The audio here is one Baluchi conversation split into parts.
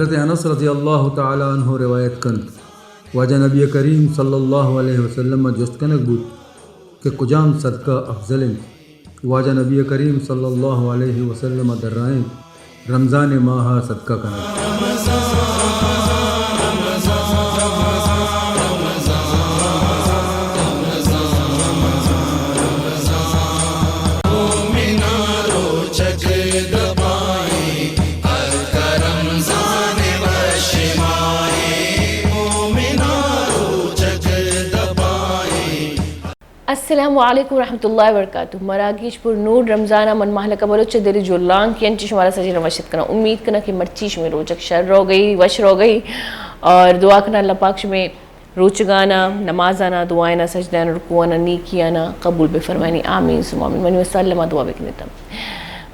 حضرت انس رضی اللہ تعالی عنہ روایت کنت، واجہ نبی کریم صلی اللہ علیہ وسلم ءَ جست کنگ بوت کہ کجام صدقہ افضل انت؟ واجہ نبی کریم صلی اللہ علیہ وسلم ءَ درائینت، رمضان ءِ ماہ ءَ صدقہ کنگ۔ السلام علیکم ورحمۃ اللہ وبرکاتہ۔ مراگش پر نور رمضان ءَ من مہلکہ بلوچ ءِ دل جولانک ءَ انچو شمارا سجیناں وش اتک کناں۔ امید کناں کہ مرچی شمئے روچگ شر روگئی، وش روگئی، اور دعا کناں اللہ پاک شمئے روچگانا، نمازانا، دعایانا، سجدہانا، رکوعانا، نیکیانا قبول بفرمائینی۔ آمین ثم آمین۔ منی واسطہ الما دعا بکنیت۔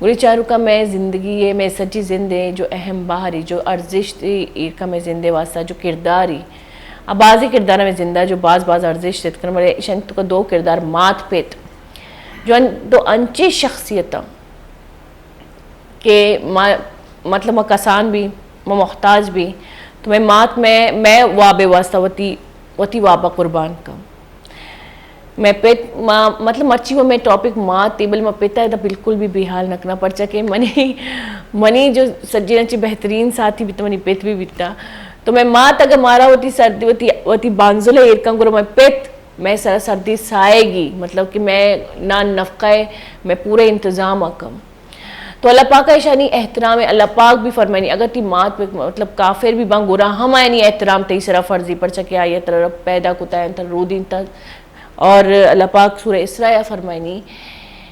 گلیں چاروکاں، مئے زندگی ءِ، مئے سجی زند ءِ جو اہم بہرے، جو ارزشت اے، ایرکا مئے زند ءِ واسطہ جو کردارے، آ بازیں کردار مئے زند ءَ جو باز باز ارزشت اتکن، بلے ایشانی توکا دو کردار مات پت، جو ان-، دو انچیں شخصیتاں کہ ما، مطلب، ما کسان بی، ما محتاج بی، تو مئے مات مئے، مئے واب ءِ واسطہ وتی، وتی واب ءَ قربان کن۔ مئے پت، ما، مطلب، مرچی وہ مئے ٹاپک مات تی، بلے ما پت ءَ ادا بالکل بھی بے حال نہ کناں، پرچا کہ منی، منی جو سجیناں چی بہترین ساتھی بیتا، منی پت بھی بیتا۔ تو مئے مات اگر مارا وتی سردی، وتی، وتی بانزل ءَ ایر کن، گڑا مئے پت مئے سرا سردی سائیگی، مطلب کہ مئے نان نفقہ ءِ مئے پورے انتظام ءَ کن۔ تو اللہ پاک ءَ ایشانی احترام ءَ، اللہ پاک بھی فرمائنی، اگر تی مات پہ، مطلب، کافر بھی باں، گڑا ہم آیانی احترام تئی سرا فرضی، پرچا کہ آئی ءَ ترا پیدا کتا، ترا رودینتا۔ اور اللہ پاک سورہ اسراء ءَ فرمائنی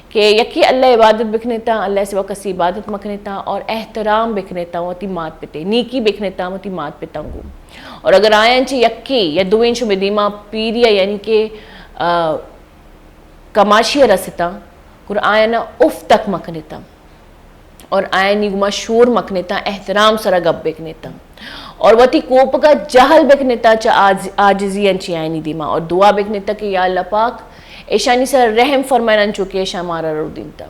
کہ یکے اللہ ءِ عبادت بکنیتا، اللہ ءِ سوا کسی عبادت مکنیتا، اور احترام بکنیتا وتی مات پتے، نیکی بکنیتا وتی مات پتاں گوں۔ اور اگر آیاں چہ یکے یا دوئیں شمے دیما پیری ءَ، یعنی کہ، آ، کماشی ءَ رستاں، گڑا آیانا اف تک مکنیتا اور آیانی گوما شور مکنیتا، احترام سرا گپ بکنیتا اور وتی کوپگا جہل بکنیتا چہ عاج-، عاجزی انچی آیانی دیما، اور دعا بکنیتا کہ یا اللہ پاک، ایشانی سرا رحم فرمائن، انچو کہ ایشاں مارا رودینتا۔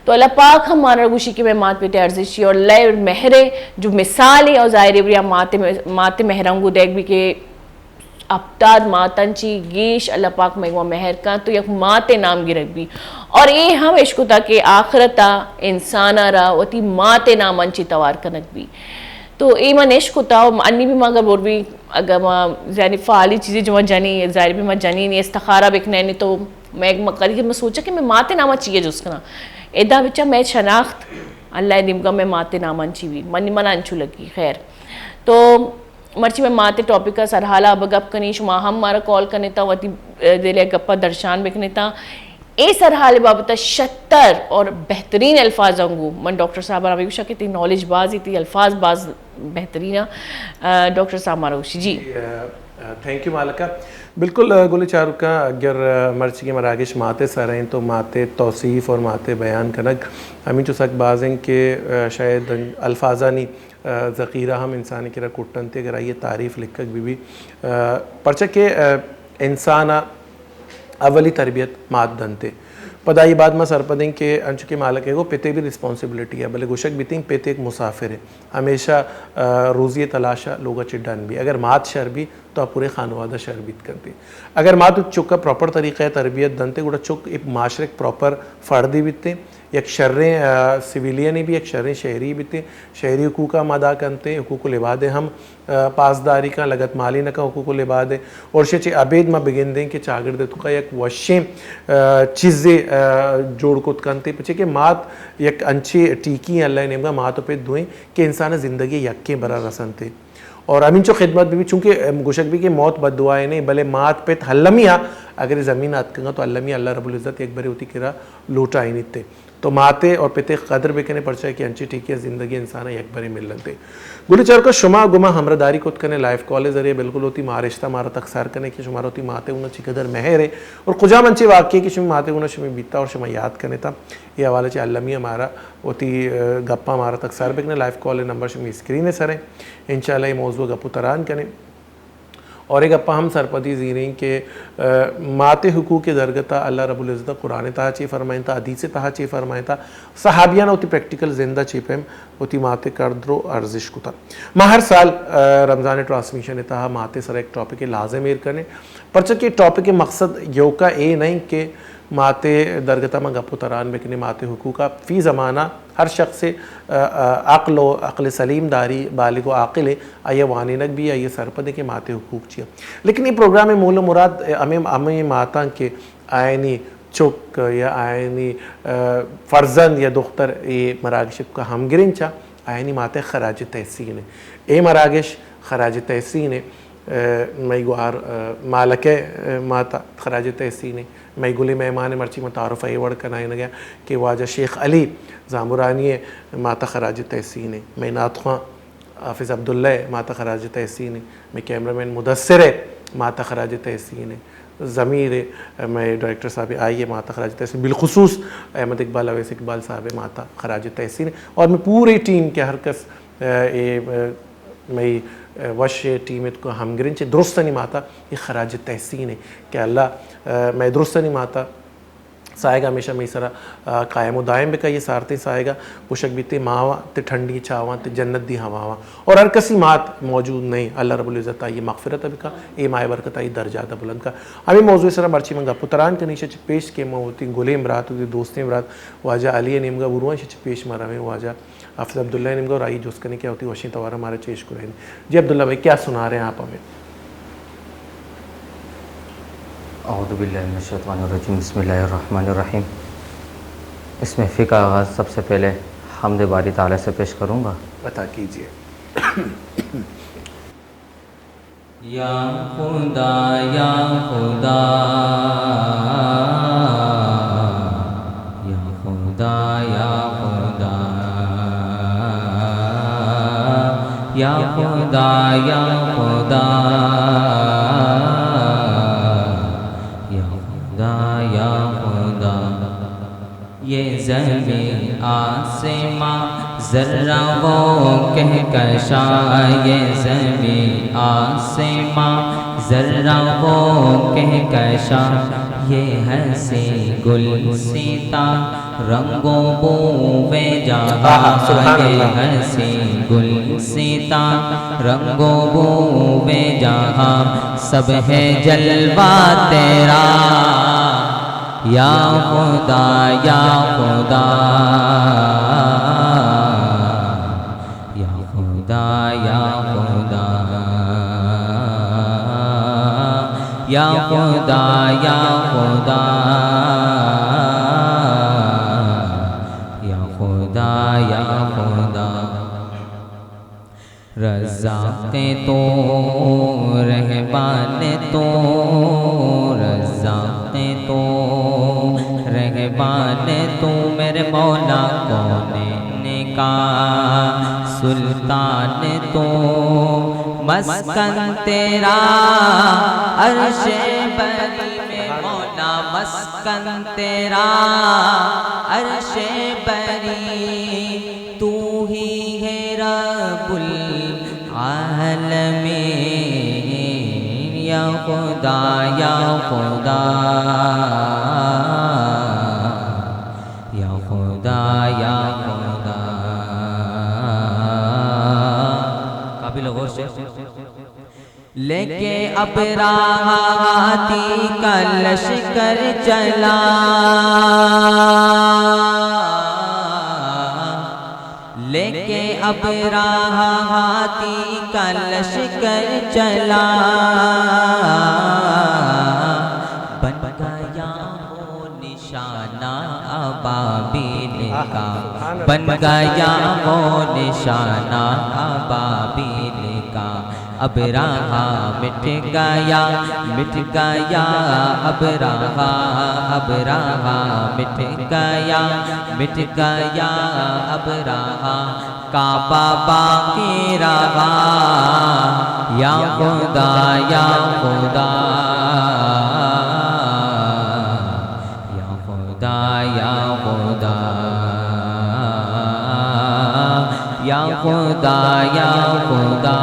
تو اللہ پاک ہم مارا گوشی کہ مئے مات پتے ارزشی اور اللہ مہر ءِ جو مثال ءِ، اور ظاہر ءَ بریا مات، مات مہرانگو دیکھ بھی کہ ہپتاد ماتاں چی گیش اللہ پاک مئے گوں مہر کن تو یک مات ءِ نام گرگ بی۔ اور اے ہم اشکتا کہ آخرت ءَ انسان ءَ را وتی مات ءِ نام انچی توار کنگ بی۔ تو اے من اشکتا، انی بھی ما اگر بور بھی، اگر ما، یعنی، فعالی چیزیں جو ما جنی، ظاہر بھی ما جنی نی استخارہ بکنینی تو میں، ما کدی کہ ما سوچا کہ مئے مات ءِ نام ءَ چی ءَ جست کناں۔ ادا بچا مئے شناخت اللہ ءِ نیمگا مئے مات ءِ نام انچی بی۔ منی من انچو لگی۔ خیر۔ تو مرچی مئے مات ءِ ٹاپک ءَ سرحال ءَ بہ گپ کنیں، شما ہم مارا کال کنیتا، وتی، ءَ، دل ءِ گپ ءَ درشان بکنیتا۔ اے سرحال ءِ بابت ءَ شتر اور بہترین الفاظ انگو من ڈاکٹر صاحب ءَ را بگوشاں کہ تی نالج باز ای، تی الفاظ باز بہترین ءَ، ءَ، ڈاکٹر صاحب مارا گوشی۔ جی۔ جی، ءَ، ءَ، تھینک یو مالکہ۔ بالکل، ءَ، گل چاروکاں، اگر، ءَ، مرچی کہ مراگش مات ءِ سر ایں تو مات ءِ توصیف اور مات ءِ بیان کنگ ہمینچو سک باز ایں کہ، ءَ، شاید الفاظانی ءَ، ذخیرہ ہم انسان ءِ کرا کٹ انت، اگر آئی ءِ تعریف لکھگ بہ بی، ءَ، پرچا کہ، ءَ، انسان ءَ اولی تربیت مات دنت۔ پدا آئی بعد ما سرپدیں کہ انچو کہ مالک ءَ گو پت ءِ بھی ریسپانسبلٹی ءَ، بلے گوشگ بیتیں پت ایک مسافر ءَ، ہمیشہ، ءَ، روزی ءِ تلاش ءَ لوگ ءَ چہ ڈن بی۔ اگر مات شر بی تو آ پورے خانوادہ شر بیت کنت۔ اگر مات چک ءَ پراپر طریقہ ءَ تربیت دنت گڑا چک ایک معاشرے ءِ پراپر فردے بیت۔ یک شریں، ءَ، سویلین بی، یک شریں شہری بیت، شہری حقوق ہم ادا کنت، حقوق العباد ہم، ءَ، پاسداری کن، لگت مالی نہ کن حقوق العباد۔ اور شے چہ ابید ما بگندیں کہ چاگرد توکا یک وشیں، ءَ، چیزے، ءَ، جوڑ کت کنت، پچے کہ مات یک انچے ٹیکی اللہ نیمگا مات و پت دوئیں کہ انسان زندگی یکیں برا رسنت۔ اور ہمینچو خدمت بہ بی، چونکہ، ام، گوشگ بی کہ موت بددعائے نہیں، بلے مات پت المی ءَ اگر زمین ءَ اتکگاں تو المی ءَ اللہ رب العزت یک برے وتی کرا لوٹائینیت۔ تو ماتے اور پتے قدر بکنے، پرچا کہ انچی ٹھیکیں زندگی انسان ءَ یک برے ملنتے۔ گلی چارکا شما گما ہمراہ داری کت کنے لائیو کال ذریعے، بالکل وتی مارشتہ مارا تک سر کنے کہ شما وتی ماتے گونا چی قدر مہر ہے اور کجام انچے واقعے کہ شما ماتے گونا شما بیتا اور شما یاد کنے تا۔ اے حوالہ چہ المی ءَ مارا وتی، ءَ، گپاں مارا تک سر بکنے۔ لائیو کال نمبر شمی اسکرین ءِ سر ایں۔ انشاءاللہ اے موضوع گپ و تران کنیں۔ اور اے گپا ہم سرپدی زیریں کہ، آ، مات ءِ حقوق ءِ درگت ءَ اللہ رب العزت ءَ قرآن ءِ تہا چے فرمائینتا، حدیث ءِ تہا چے فرمائینتا، صحابیاں وتی پریکٹیکل زند ءَ چے پیم وتی مات ءِ کردر و ارزش کتا۔ ما ہر سال، آ، رمضان ءِ ٹرانسمیشن ءِ تہا مات ءِ سرا یک ٹاپک لازم ایر کنیں، پرچا کہ ٹاپک ءِ مقصد یوکا اے نہ انت کہ مات ءِ درگت ءَ ما گپ و تران بکنیں، مات ءِ حقوق ءَ فی زمانہ ہر شخص ءَ، آ، آ، عقل و عقل سلیم داری، بالغ و عاقل ءَ، آئی ءَ وانینگ بی، آئی ءَ سرپد کہ مات ءِ حقوق چی انت۔ لیکن اے پروگرام ءِ مول و مراد ہمے، ہمے ماتاں کہ آیانی چک یا آیانی، آ، فرزند یا دختر اے مراگش ءِ ہمگرنچ چا، آیانی مات ءِ خراج تحسین انت۔ اے مراگش خراج تحسین انت۔ آ، مئی گوہار، آ، مالکہ، آ، مات ءِ خراج تحسین انت۔ مئی گلیں مہمان ءِ مرچی من تعارف ءَ اے وڑ کنائینگ ءَ کہ واجہ شیخ علی زامرانی ءِ مات ءِ خراج تحسین انت۔ مئی نعت خواں حافظ عبداللہ ءِ مات ءِ خراج تحسین انت۔ مئی کیمرہ مین مدثر ءِ مات ءِ خراج تحسین انت۔ ضمیر ءِ مئی ڈائریکٹر صاحب ءِ، آئی ءِ مات ءِ خراج تحسین، بالخصوص احمد اقبال، اویس اقبال صاحب ءِ مات ءِ خراج تحسین انت۔ اور مئی پورے ٹیم کہ ہر کس، آ، اے، آ، مئی، آ، وش ٹیم ات کو ہمگرنچ درستانی مات ءَ اے خراج تحسین انت کہ اللہ، آ، مئی درستانی مات ءَ ساہگ ءَ ہمیشہ مئی سرا، آ، قائم و دائم بکا۔ اے سارتیں ساہگ ءَ گوشگ بیت، ماواں تے ٹھنڈی چاواں تے جنت دی ہواواں۔ اور ہر کسی مات موجود نہیں، اللہ رب العزت آئی ءِ مغفرت ءَ بکا، اے ماہ ءِ برکت آئی ءِ درجات ءَ بلند کا۔ ہمے موضوع ءِ سرا مرچی من گپ و تران کنیں، ایشی ءَ چہ پیش کہ من وتی گلیں برات، وتی دوستیں برات واجہ علی ءِ نیمگ ءَ برواں، ایشی ءَ چہ پیش من رویں واجہ حافظ عبداللہ ءِ نیمگ ءَ اور آئی ءَ جست کنیں کہ وتی وشیں توار ءَ مارا چیش کرائینی۔ جی عبداللہ بھائی، کیا سنا رہے ہیں آپ ہمیں؟ اعوذ باللہ من الشیطان الرجیم، بسم اللہ الرحمن الرحیم۔ اس محفل کا آغاز سب سے پہلے حمد باری تعالیٰ سے پیش کروں گا۔ عطا کیجیے۔ یا خدا، یا خدا، یا خدا، یا خدا، یا خدا، یا خدا، یا خدا، یا خدا۔ یہ زمین آسماں ذرہ و کہکشاں، یہ زمین آسماں ذرہ و کہکشاں، یہ ہنسی گلستاں رنگ و بو و جہاں، آہا، سبحان اللہ۔ یہ ہنسی گلستاں رنگ و بو و جہاں، سب ہے جلوہ تیرا۔ یا خدا، یا خدا، یا خدا، یا خدا، یا خدا، یا خدا، یا خدا، یا خدا۔ رزاق تو، رحمان تو، رزاق تو، رحمان تو، میرے مولا کونین کا سلطان تو، مسکن تیرا عرش بری، میرے مولا مسکن تیرا عرش بری۔ تو ہی ہے رب العالمین، یا خدا، یا خدا، یا خدا، یا خدا۔ قابل غور شعر۔ لے کے ابرہہ ہاتھی کا لشکر چلا، لے کے ابرہہ ہاتھی کا لشکر چلا، بن گیا وہ نشانہ ابابیل کا، بن گیا وہ نشانہ ابابیل کا۔ ابرہہ مٹ گیا، مٹ گیا ابرہہ، ابرہہ مٹ گیا، مٹ گیا ابرہہ۔ کعبہ باقی رہا۔ یا خدا، یا خدا، یا خدا، یا خدا، یا خدا، یا خدا،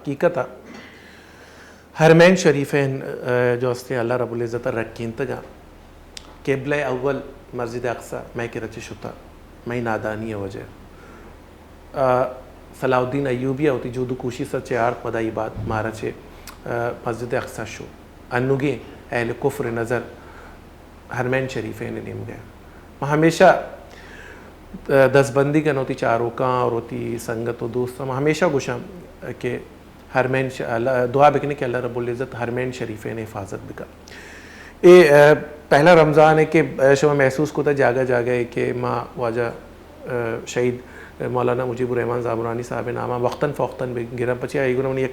حقیقت ءَ حرمین شریفین، ءَ، جو استیں اللہ رب العزت ءَ رکینتگ ءَ، قبلہ اول مسجد اقصی مئے کرا چہ شتہ، مئے نادانی ءِ وجہ ءَ۔ ءَ، صلاح الدین ایوبی ءَ وتی جہد و کوشست ءَ چہ آرت، پدا اے بات مارا چہ، ءَ، مسجد اقصی شو۔ انوگیں اہل کفر نظر حرمین شریفین نیمگا۔ ما ہمیشہ، ءَ، دستبندی کن وتی چاروکاں اور وتی سنگت و دوستاں، ما ہمیشہ گوشاں کہ حرمین ش-، اللہ، دعا بکنیں کہ اللہ رب العزت حرمین شریفین حفاظت بکا۔ اے، ءَ، پہلا رمضان ہے کہ، ءَ، شما محسوس کتا جاگہ جاگہ ہے کہ ما واجہ، ءَ، شہید مولانا مجیب الرحمن زامرانی صاحب نامہ وقتاً فوقتاً بگراں، پچے آئی گنا منی یک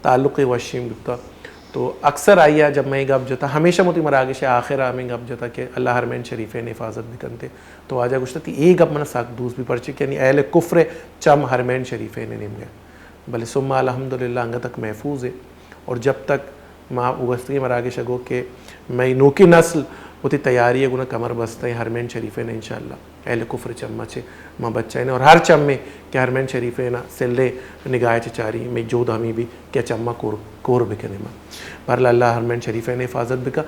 تعلق وشیم بکتا۔ تو اکثر آئی ءَ جب میں گپ جتا، ہمیشہ متی مراگش آخر ءَ ہمیں گپ جتا کہ اللہ حرمین شریفین حفاظت بکنتے۔ تو واجہ گوشتا کہ اے گپ منا سک دوست بی، پرچے کہ یعنی اہل کفر چم حرمین شریفین نیمگا۔ بلے ثم الحمدللہ انگت تک محفوظ ہے، اور جب تک ما گوستگیں مراگش ءَ گو کہ مئے نوکیں نسل وتی تیاری ءَ گوں کمر بستہ ہیں حرمین شریفین، انشاءاللہ اہل کفر چم ءَ چہ ما بچائیں، اور ہر چمے کہ حرمین شریفین ءَ سلے نگاہ ءَ چہ چاری، مئے جہد ہمے بی کہ چم ءَ کور، کور بکنیں ما۔ بہرحال اللہ حرمین شریفین حفاظت بکا۔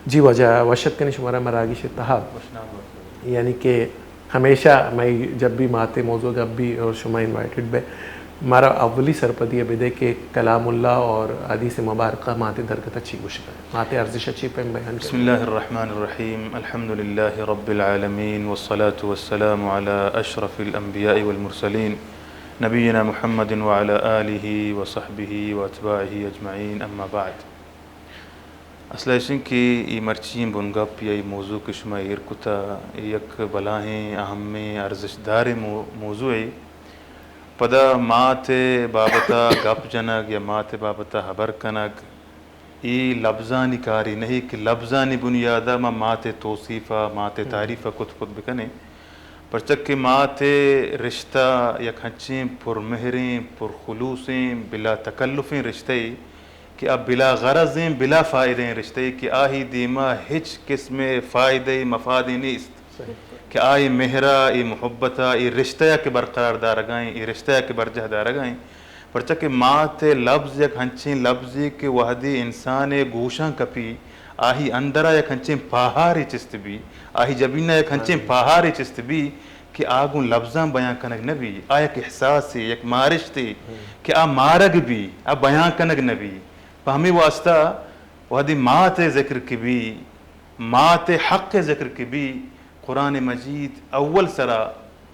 جی واجہ، وش اتک کنیں شمارا مراگش ءِ تہا۔ یعنی کہ ہمیشہ مئے جب بھی ماتے موضوع گپ بھی اور شما انوائٹڈ بے، مارا اولی سرپدی ءَ بدے کہ کلام اللہ اور حدیث مبارکہ ماتے درگت ءَ چی گوشگا، ماتے ارزش ءَ چی پیم بیان بسم کنگا۔ اللہ الرحمن الرحیم۔ الحمد للہ رب العالمین والصلاة والسلام علی اشرف الانبیاء والمرسلین نبینا محمد وعلی آلہ وصحبہ واتباعہ اجمعین، اما بعد۔ اصل ایش انت کہ اے مرچی بنگپ یا اے موضوع کہ شما ایر کتا، اے یک بلاہیں اہمیں ارزشتداریں مو-، موضوعے۔ پدا مات ءِ بابت ءَ گپ جنگ یا مات ءِ بابت ءَ ہبر کنگ، اے لبزانی کارے نہ کہ لبزانی بنیاد ءَ ما مات ءِ توصیف ءَ، مات ءِ تعریف ءَ کت کت بکنیں۔ پرچا کہ مات ءِ رشتہ یک ہنچیں پرمہریں، پرخلوصیں، بلا تکلفیں رشتہ یے کہ آ بلا غرضیں، بلا فائدہیں رشتہ یے کہ آہی دیما ہچ قسم ءِ فائدہ ءُ مفادے نیست۔ کہ آ اے مہر ءَ، اے محبت ءَ، اے رشتہ ءَ کہ برقرار دارگا ایں، اے رشتہ ءَ کہ برجاہ دارگا ایں۔ پرچا کہ مات ءِ لبز یک ہنچیں لبزے کہ وہدے انسان ءِ گوشاں کپی، آہی اندر ءَ یک ہنچیں پاہارے چست بی، آہی جبین ءَ یک ہنچیں پاہارے چست بی کہ آ گوں لبزاں بیان کنگ نہ بی، آ یک احساسے، یک مارشتے کہ آ مارگ بی، آ بیان کنگ نہ بی۔ پہ ہمے واسطہ وہدے مات ءِ ذکر کہ بی، مات ءِ حق ءِ ذکر کہ بی، قرآن مجید اول سرا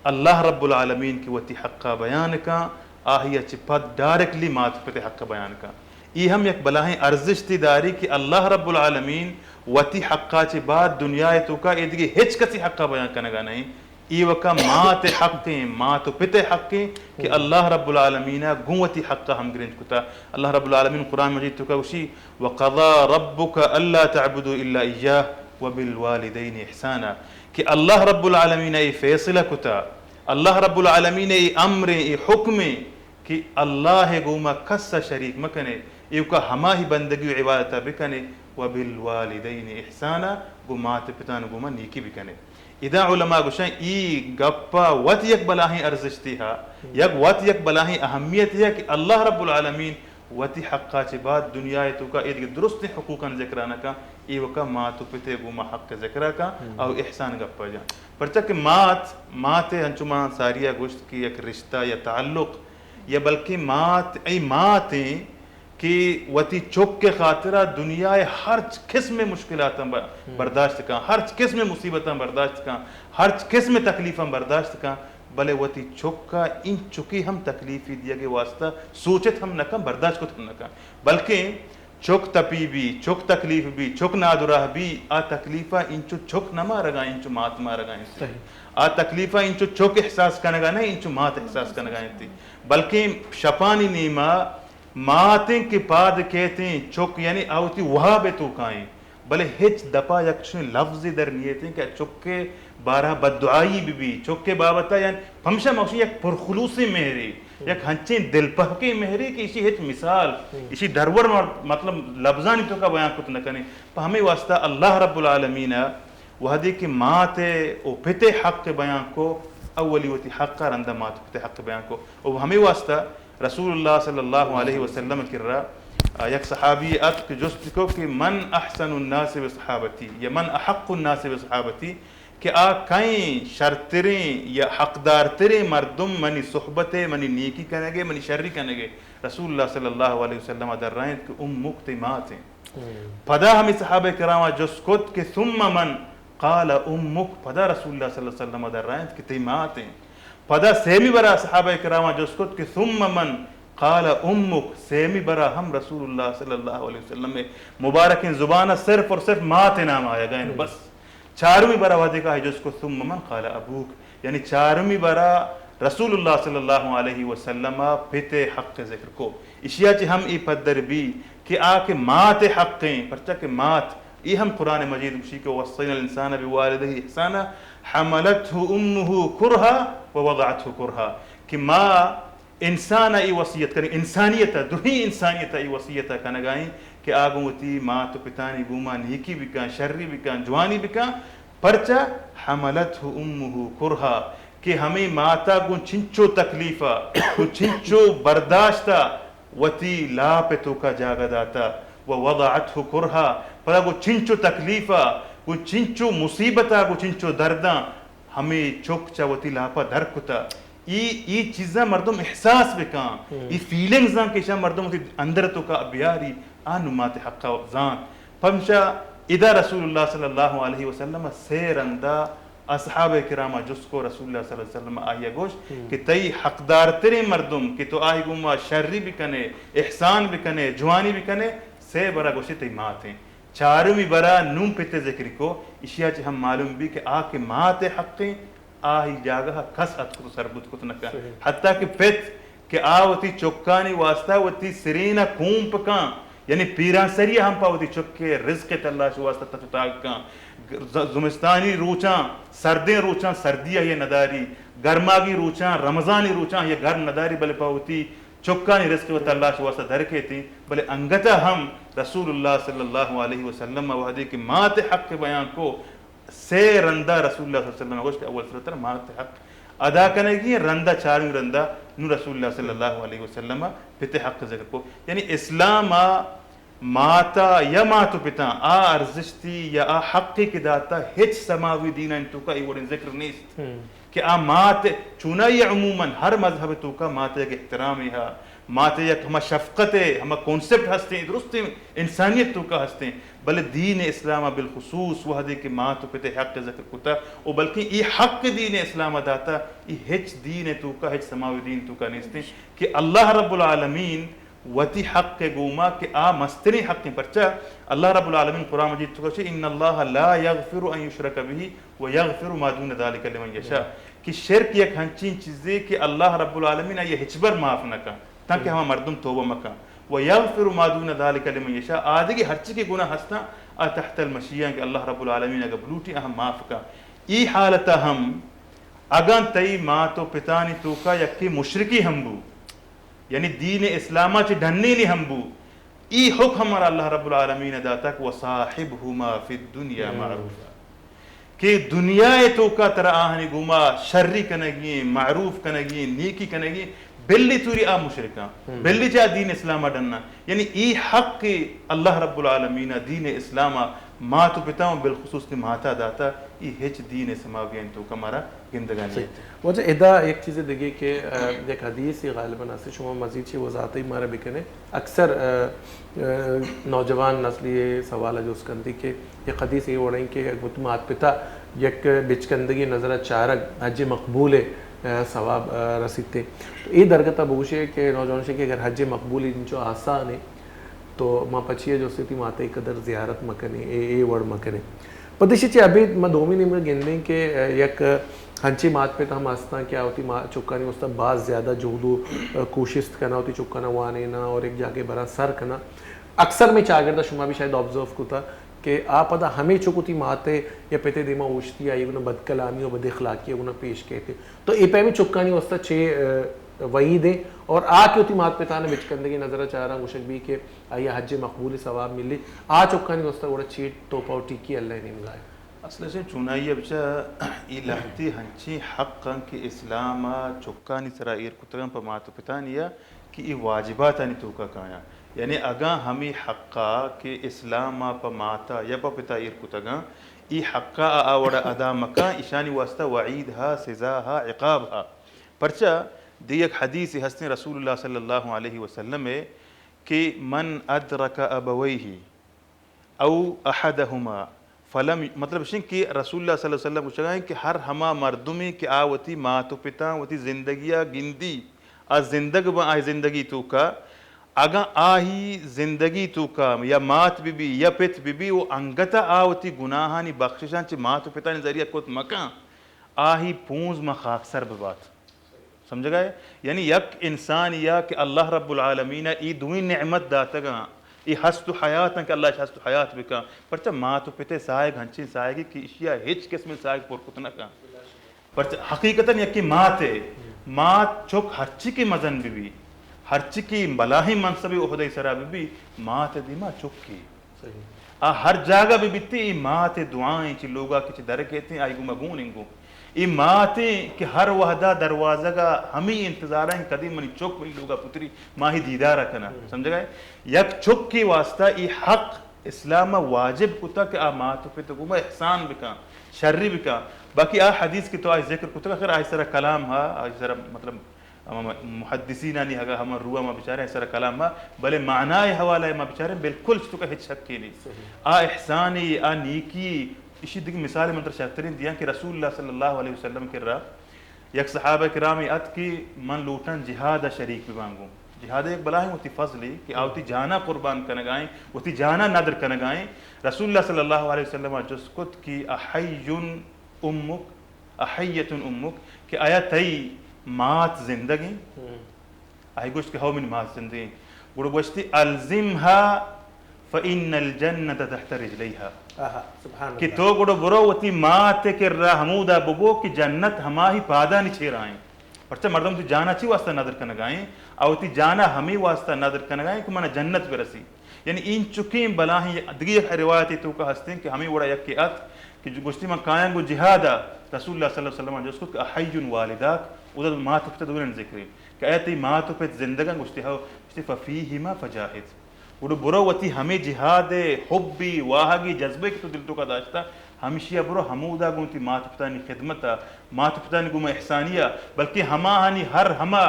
اللہ رب العالمین کہ وتی حق ءَ بیان کن، آہی ءَ چہ پد ڈائریکٹلی مات پت ءِ حق ءَ بیان کن۔ اے ہم یک بلاہیں ارزشتے داری کہ اللہ رب العالمین وتی حق ءَ چہ بعد دنیا ءِ توکا اے دگہ ہچ کسی حق ءَ بیان کنگا نہ ایں۔ ایوکا مات ءِ حق ایں، مات و پت ءِ حق ایں کہ اللہ رب العالمین ءَ گوں وتی حق ءَ ہمگرنچ کتا۔ اللہ رب العالمین قرآن مجید توکا گوشی، وقضى ربك ألا تعبدوا إلا إياه وبالوالدين إحسانا، کہ اللہ رب العالمین ءَ اے فیصلہ کتا، اللہ رب العالمین ءِ اے امر ایں، اے حکم ایں کہ اللہ ءِ گوما کس ءَ شریک مکنے، ایوکا ہماہی بندگی و عبادت ءَ بکنے، وبالوالدين إحسانا، گوں مات پتان گوما نیکی بکنے۔ ادا علماء گوشن، ای گپا وت یک بلاہیں ارزشتے ہا، یک وت یک بلاہیں اہمیتے ہا کہ اللہ رب العالمین وتی حقا چہ بعد دنیا ءِ توکا اے دگہ درستیں حقوقاں ذکر نہ کن، ایوکا مات و پت ءِ گوما حق ذکر کن، او احسان گپا جان۔ پرچا کہ مات، مات ءِ ہنچو ما ساری ءَ گوشت کہ یک رشتہ یا تعلق یا بلکیں مات، ای مات ایں کہ وتی چک ءِ خاطرا دنیا ءِ ہرچ قسم ءِ مشکلاتاں ب-، برداشت کن، ہرچ قسم ءِ مصیبتاں برداشت کن، ہرچ قسم ءِ تکلیفاں برداشت کن، بلے وتی چک ءَ انچکے ہم تکلیفے دیگ ءِ واسطہ سوچت ہم نہ کن، برداشت کت ہم نہ کن۔ بلکیں چک تپی بی، چک تکلیف بی، چک نادراہ بی، آ تکلیفا انچو چک نہ مارگا، انچو مات مارگا انت۔ آ تکلیفا انچو چک احساس کنگا نہ، انچو مات احساس کنگا انت۔ بلکیں شپانی نیما ماتیں کہ پاد کیتیں، چک یعنی آ وتی وہاب ءِ توکائیں، بلے ہچ دپا یک چنیں لفظے در نیتیں کہ چک ءِ بارہ بددعائی بہ بی، چک ءِ بابت ءَ، یعنی پمشا ما گوشیں یک پرخلوصیں مہرے، یک ہنچیں دلپہکیں مہرے کہ ایشی ہچ مثال، ایشی درور ما-، مطلب لفظانی توکا بیان کت نہ کنیں۔ پہ ہمے واسطہ اللہ رب العالمین ءَ وہدے کہ مات ءِ و پت ءِ حق بیان کو، اولی وتی حق ءَ رندا مات و پت ءِ حق بیان کو۔ و ہمے واسطہ رسول اللہ صلی اللہ علیہ وسلم کرا، آ، یک صحابی ات کہ جست کو کہ من احسن الناس بصحابتی یا من احق الناس بصحابتی، کہ آ کئیں شرتریں یا حقدارتریں مردم منی صحبت ء، منی نیکی کنگ ء، منی شری کنگ ء؟ رسول اللہ صلی اللہ علیہ وسلم ء درائینت کہ امک، تئی مات انت۔ پدا ہمے صحابہ کرام ء جست کت کہ ثم من؟ قال امک۔ پدا رسول اللہ صلی اللہ علیہ وسلم ء درائینت کہ تئی مات انت۔ پدا سیمی برا صحابہ کرام ء جست کت کہ ثم من؟ قال امک۔ سیمی برا ہم رسول اللہ صلی اللہ علیہ وسلم ء مبارکیں زبان ء صرف اور صرف مات ء نام آیگا انت۔ بس۔ چارمی برا وہدے کہ آئی جست کو ثم من؟ قال ابوک، یعنی چارمی برا رسول اللہ صلی اللہ علیہ وسلم ء پت ء حق ء ذکر کو۔ اشیا چہ ہم ای پدر بی کہ آ کہ مات ء حق ایں، پرچا کہ مات، ای ہم قرآن مجید گوشی کہ وصینا الانسان بوالدہ احسانا حملته امه کرها ووضعته کرها، کہ ما انسان ء ای وصیت کنیں، انسانیت ء، درہیں انسانیت ء ای وصیت ء کنگائیں کہ آ گوں وتی مات و پتانی گوما نیکی بکن، شری بکن، جوانی بکن، پرچا؟ حملته امه کرها، کہ ہمے ماتا گوں چنچو تکلیفا، گوں چنچو برداشتا وتی لاپ توکا جاگہ داتا، و وضعته کرها، پدا گوں چنچو تکلیفا، گوں چنچو مصیبتا، گوں چنچو درداں ہمے چک چہ وتی لاپا در کتا۔ ای، ای چیزاں مردم احساس بکن، ای فیلنگز آں کہ ایشاں مردم وتی اندر توکا بیاری، آ نوں مات حقا زانت۔ پمشا ادا رسول اللہ صلی اللہ علیہ وسلم سے رندا اصحابہ کرام ء جست کو، رسول اللہ صلی اللہ علیہ وسلم آئی ء گوشت کہ تئی حقدارتریں مردم کہ تو آئی گوما شری بکنے، احسان بکنے، جوانی بکنے، سے برا گوشی تئی مات ایں۔ چارمی برا نوں پت ء ذکر کو، اشیا چہ ہم معلوم بی کہ آ کہ مات ء حق ایں، آئی جاگہ ء کس اتک کت و سربوت کت نہ کن۔ حتی کہ پت کہ آ وتی چکانی واسطہ وتی سرین ء کومپ کن، یعنی پیرانسری ء ہم پہ وتی چک ء رزق ء تلاش واسطہ تچ و تاگ کن۔ ز-، زمستانی روچاں، سردیں روچاں سردی آئی ء نداری، گرماگی روچاں، رمضانی روچاں آئی ء گرم نداری، بلے پہ وتی چکانی رزق و تلاش واسطہ در کیتیں۔ بلے انگت ء ہم رسول اللہ صلی اللہ علیہ وسلم ء وہدے کہ مات ء حق بیان کو، سے رندا رسول اللہ صلی اللہ علیہ وسلم ء گوشت کہ اول سرا ترا مات ء حق ادا کنگی ایں، رندا، چارمی رندا نوں رسول اللہ صلی اللہ علیہ وسلم ء پت ء حق ذکر کو۔ یعنی اسلام ء ماتا یا مات و پتاں آ ارزشتی یا آ حقی کہ داتا ہچ سماوی دینانی توکا اے وڑیں ذکر نیست کہ آ مات چونائی عموماً ہر مذہب توکا مات یک احترامے ہا، مات یک ہما شفقت ہے، ہما کانسپٹ ہستیں، درستیں انسانیت توکا ہستیں، بلے دین اسلام بالخصوص وہدے کہ مات و پت حق ذکر کتا و بلکہ ای حق دین اسلام داتا، ای ہچ دین توکا، ہچ سماوی دین توکا نیستیں کہ اللہ رب العالمین وتی حق ء گوما کہ آ مستریں حق انت، پرچا اللہ رب العالمین قرآن مجید تو گوشی، ان اللہ لا یغفر ان یشرک به و یغفر ما دون ذلک لمن یشاء، کہ شرک یک ہنچین چیزے کہ اللہ رب العالمین آئی ہچبر معاف نہ کن تانکہ ہما مردم توبہ مکن، و یغفر ما دون ذلک لمن یشاء، آدگی ہرچی کہ گناہ ہستاں آ تحت المشیئہ کہ اللہ رب العالمین اگر بلوٹی آہاں معاف کن۔ ای حالتا ہم اگاں تئی مات و پتانی توکا یکے مشرکی ہم بو، یعنی دین اسلاما چہ ڈنینی ہم بو، ای حکم ہمارا اللہ رب العالمین داتا کہ وصاحبهما فی الدنیا معروفا، کہ دنیا توکا ترا آہانی گوما شری کنگی، معروف کنگی، نیکی کنگی، بلی توری آ مشرکاں، بلی چہ دین اسلاما ڈنا۔ یعنی ای حق اللہ رب العالمین دین اسلاما مات و پتاں و بالخصوص کہ ماتا داتا، ای ہچ دین سماویانی توکا مارا گندگا نیت۔ واجہ ادا یک چیز دگے کہ، آ، یک حدیث غالباً ہستی، شما مزید چی وضاحت مارا بکنے۔ اکثر، آ، آ، نوجوان نسلی سوال جوست کنتی کہ یک حدیث اے وڑیں کہ یک وتی مات پتا یک بچکندگی نظر چارگ حج مقبول، آ، ثواب، آ، رسیتے۔ تو اے درگتا بگوشے کہ نوجوان شے کہ اگر حج مقبول انچو آسان ہے تو ما پچی جوستی ماتے قدر زیارت مکنے، اے، اے وڑ مکنے۔ پدیشی چہ ابید ما دومی نیمگا گندیں کہ، آ، یک ہنچی مات پت ہم ہستاں کہ آ وتی ما-، چکانی واسطہ باز زیادہ جہد و، آ، کوشست کنا، وتی چکانا وانینا اور یک جاگے برا سر کنا۔ اکثر میں چاگردا شما بھی شاید آبزرو کتا کہ آ پدا ہمے چک وتی ماتے یا پتے دیما اوشتی آئی گنا بد کلامی و بد اخلاقی گنا پیش کیتے۔ تو اے پیمی چکانی واسطہ چے، آ، وعید ہیں اور آ کہ وتی مات پتانا بچکندگی نظر چاراں گوشگ بھی کہ آئی حج مقبول ثواب ملی، آ چکانی واسطہ گڑا چی توپا و ٹیکی اللہ نیمگا ہے؟ اصل چونائی ء بچا ای لہتی ہنچیں حق انت کہ اسلام ء چکانی سرا ایر کتگاں پہ مات و پتانی ء کہ اے واجباتانی توکا کایاں۔ یعنی اگاں ہمے حقا کہ اسلام ء پہ ماتا یا پہ پتا ایر کتگاں، اے حقا آ، آ وڑا ادا مکاں، ایشانی واسطہ وعید ہا، سزا ہا، عقاب ہا۔ پرچا؟ دگہ یک حدیث ہستیں رسول اللہ صلی اللہ علیہ وسلم ء کہ من ادرک ابویہ او احدہما فلم، مطلب شنگ کہ رسول اللہ صلی اللہ علیہ وسلم گوشگا ہیں کہ ہر ہما مردمے کہ آ وتی مات و پتاں وتی زندگیا گندی، آ زندگ باں آئی زندگی توکا، اگاں آہی زندگی توکا یا مات بہ بی یا پت بہ بی و انگتا آ وتی گناہانی بخششاں چہ مات و پتانی ذریعہ کت مکن، آہی پونز ما خاکسر ببات۔ سمجھگا ہے؟ یعنی یک انسانی یا کہ اللہ رب العالمین ء اے دوئیں نعمت داتگاں، اے ہست و حیات ہیں کہ اللہ اش ہست و حیات بکن، پرچہ مات و پتے ساہگ ہنچیں ساہگی کہ اشیا ہچ قسم ساہگ پر کت نہ کن۔ پرچہ حقیقتاً یکے مات ہے، مات چک ہرچی کہ مزن بہ بی، ہرچی کہ بلاہیں منصب عہدہ سرا بہ بی، مات دیما چکی۔ آ ہر جاگہ بہ بیت، اے مات ء دعائیں چہ لوگا کہ چہ در کیتیں، آئی گوما گون انگو۔ اے ماتیں کہ ہر وہدا دروازگا ہمے انتظارا ہیں، کدی منی چک منی لوگا پتری، ماہی دیدارا کنا۔ سمجھگا ہے؟ یک چکے واسطہ اے حق اسلام واجب کتا کہ آ مات و پت گوما احسان بکن، شری بکن۔ باقی آ حدیث کہ تو آئی ذکر کتا، خیر آئی سرا کلام ہا، آئی سرا مطلب ہما محدثینانی اگاں ہما روح ما بچاریں سر کلام ما، بلے معنی حوالہ ما بچاریں بالکل چتو کہ ہچ شکے نہیں۔ آ احسانی، آ نیکی، اشی دگہ مثال من تر شرترین دیاں کہ رسول اللہ صلی اللہ علیہ وسلم کرا یک صحابہ کرامی ات کہ من لوٹاں جہاد شریک ببانگوں۔ جہاد یک بلاہیں وتی فضلی کہ آ وتی جانا قربان کنگائیں، وتی جانا ندر کنگائیں۔ رسول اللہ صلی اللہ علیہ وسلم جست کت کہ احی امک، احیۃ امک، کہ آیا تئی مات زندگ انت؟ آئی گوشت کہ ہو منی مات زندگ انت۔ گڑا گوشتی الزمها فإن الجنة تحت رجليها۔ کہ تو گڑا برو وتی مات کرا ہمودا ببو کہ جنت ہماہی پادانی چیرا انت۔ پرچہ مردم وتی جانا چی واسطہ ندر کنگائیں؟ آ وتی جانا ہمے واسطہ ندر کنگائیں کہ منا جنت برسی۔ یعنی اینچکیں بلاہیں دگہ یک روایتے توکا ہستیں کہ ہمے وڑا یکے ات کہ جو گوشتی من کایاں گوں جہادا، رسول اللہ صلی اللہ علیہ وسلم جست کت کہ احی والداک، اودا مات و پت دوئیں ذکر انت کہ اے تئی مات و پت زندگاں؟ گوشتی ہو۔ گوشتی ففیہما فجاہد۔ گڑا برو وتی ہمے جہاد حبی واہگی جذبے کہ تو دل توکا داشتا، ہمشیا برو ہمودا گوں تئی مات پتانی خدمتا، مات پتانی گوما احسانیا، بلکہ ہماہانی ہر ہما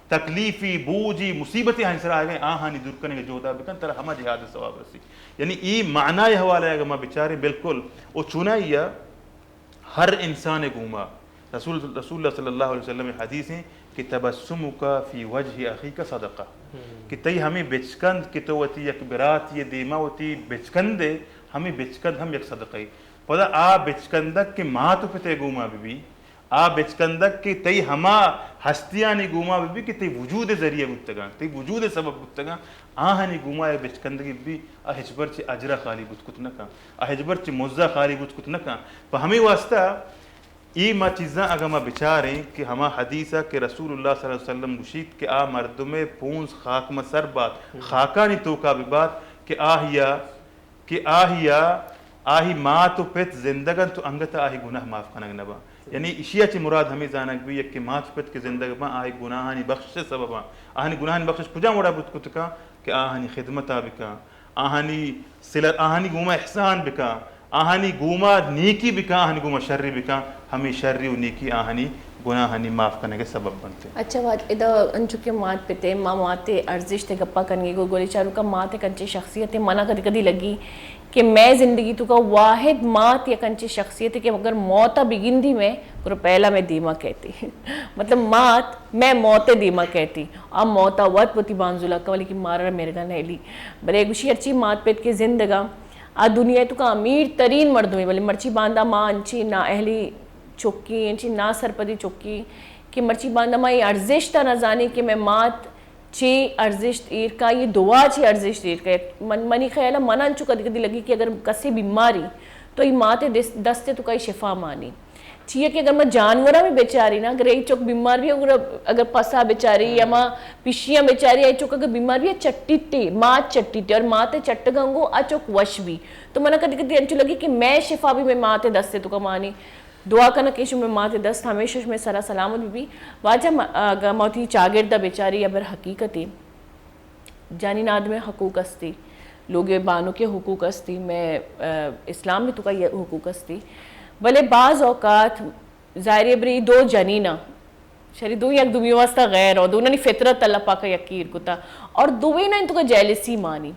تکلیفی، بوجی، مصیبتی آہانی سرا آئیگیں، آہانی دور کنگ جہدا بکن، ترا ہما جہاد ثواب رسی۔ یعنی ای معنی حوالہ اگر ما بچاریں بالکل او چونائیا ہر انسان گوما رسول، رسول اللہ صلی اللہ علیہ وسلم حدیث ہیں کہ تبسمک فی وجہ اخیک صدقہ، کہ تئی ہمیں بچکند کہ تو وتی یک براتی دیما وتی بچکندے، ہمیں بچکند ہم یک صدقہ۔ پدا آ بچکندک کہ مات و پتے گوما بہ بی، آ بچکندگ کہ تئی ہما ہستیانی گوما بہ بی کہ تئی وجود ذریعہ بوتگاں، تئی وجود سبب بوتگاں، آہانی گوما اے بچکندگی بہ بی، آ ہچبر چہ اجرا خالی بوت کت نہ کن، آ ہچبر چہ مزا خالی بوت کت نہ کن۔ پہ ہمے واسطہ اے ما چیزاں اگاں ما بچاریں کہ ہما حدیثا کہ رسول اللہ صلی اللہ علیہ وسلم گوشیت کہ آ مردمے پونز خاک ما سر بات، خاکانی توکا بہ بات کہ آہیا کہ آہیا، آہی مات و پت زندگ انت و انگت آہی گناہ معاف کنگ نہ باں۔ یعنی اشیا چہ مراد ہمیں زانگ بی، یکے مات و پت کہ زندگ باں، آہی گناہانی بخشش سبباں۔ آہانی گناہانی بخشش کجام وڑا بوت کت کن کہ آہانی خدمتا بکن، آہانی صلہ، آہانی گوما احسان بکن، آہانی گوما نیکی بکن، آہانی گوما شری بکن، ہمیں شری و نیکی آہانی گناہانی معاف کنگ سبب بنت۔ اچھا، وات ادا انچو کہ مات پتے، ما مات ارزشت گپا کنگے گو، گولی چاروکا مات کنچے شخصیت منا کدی کدی لگی کہ مئے زندگی توکا واحد مات یک انچیں شخصیتے کہ اگر موت ء بگندی مئے، گڑا پہلا مئے دیما کہتی۔ مطلب مات مئے موت ء دیما کہتی۔ آ موت ء وت وتی بانزل ء کن، ولیکن مارا مرگا نئیلی۔ بلے گوشی ہرچی مات پت کہ زندگاں، آ دنیا ء توکا امیر ترین مردمے، بلے مرچی باندا ما انچیں نااہلی چکی، انچیں ناسرپدی چکی کہ مرچی باندا ما اے ارزشت ء نہ زانی کہ مئے مات چے ارزشت ایر کا، یہ دعا چے ارزشت ایر کا۔ من، منی خیال ء من انچو کدی کدی لگی کہ اگر کسے بیماری تو ای مات ء دس-، دست ء تو کئی شفا مانی۔ چیا کہ اگر ما جانوراں بھی بیچاری نا، اگر ای چک بیمار بھی، اگر، اگر پسا بیچاری یا ما پشیاں بیچاری، ای چک اگر بیمار بھی چٹیتے، مات چٹیتے اور مات ء چٹگاں گو آ چک وش بھی۔ تو منا کدی کدی انچو لگی کہ میں شفا بھی میں مات ء دست ء تو کمانی۔ دعا کناں کہ شمئے مات ءِ دست ہمیشہ شمئے سرا سلامت بہ بی۔ واجہ، م-، اگاں ما وتی چاگرد ءَ بچاری، یا بر حقیقتے جنین آدم ءِ حقوق استی، لوگ ءِ بانک ءِ حقوق استی، مئے، آ، اسلام ءِ توکا یہ حقوق استی، بلے بعض اوقات ظاہر ہے بری دو جنین آں، شری دو یک دومی واسطہ غیر ہو، دونانی فطرت اللہ پاک ءَ یکی ایر کتا، اور دوینانی توکا جیلسی مانی۔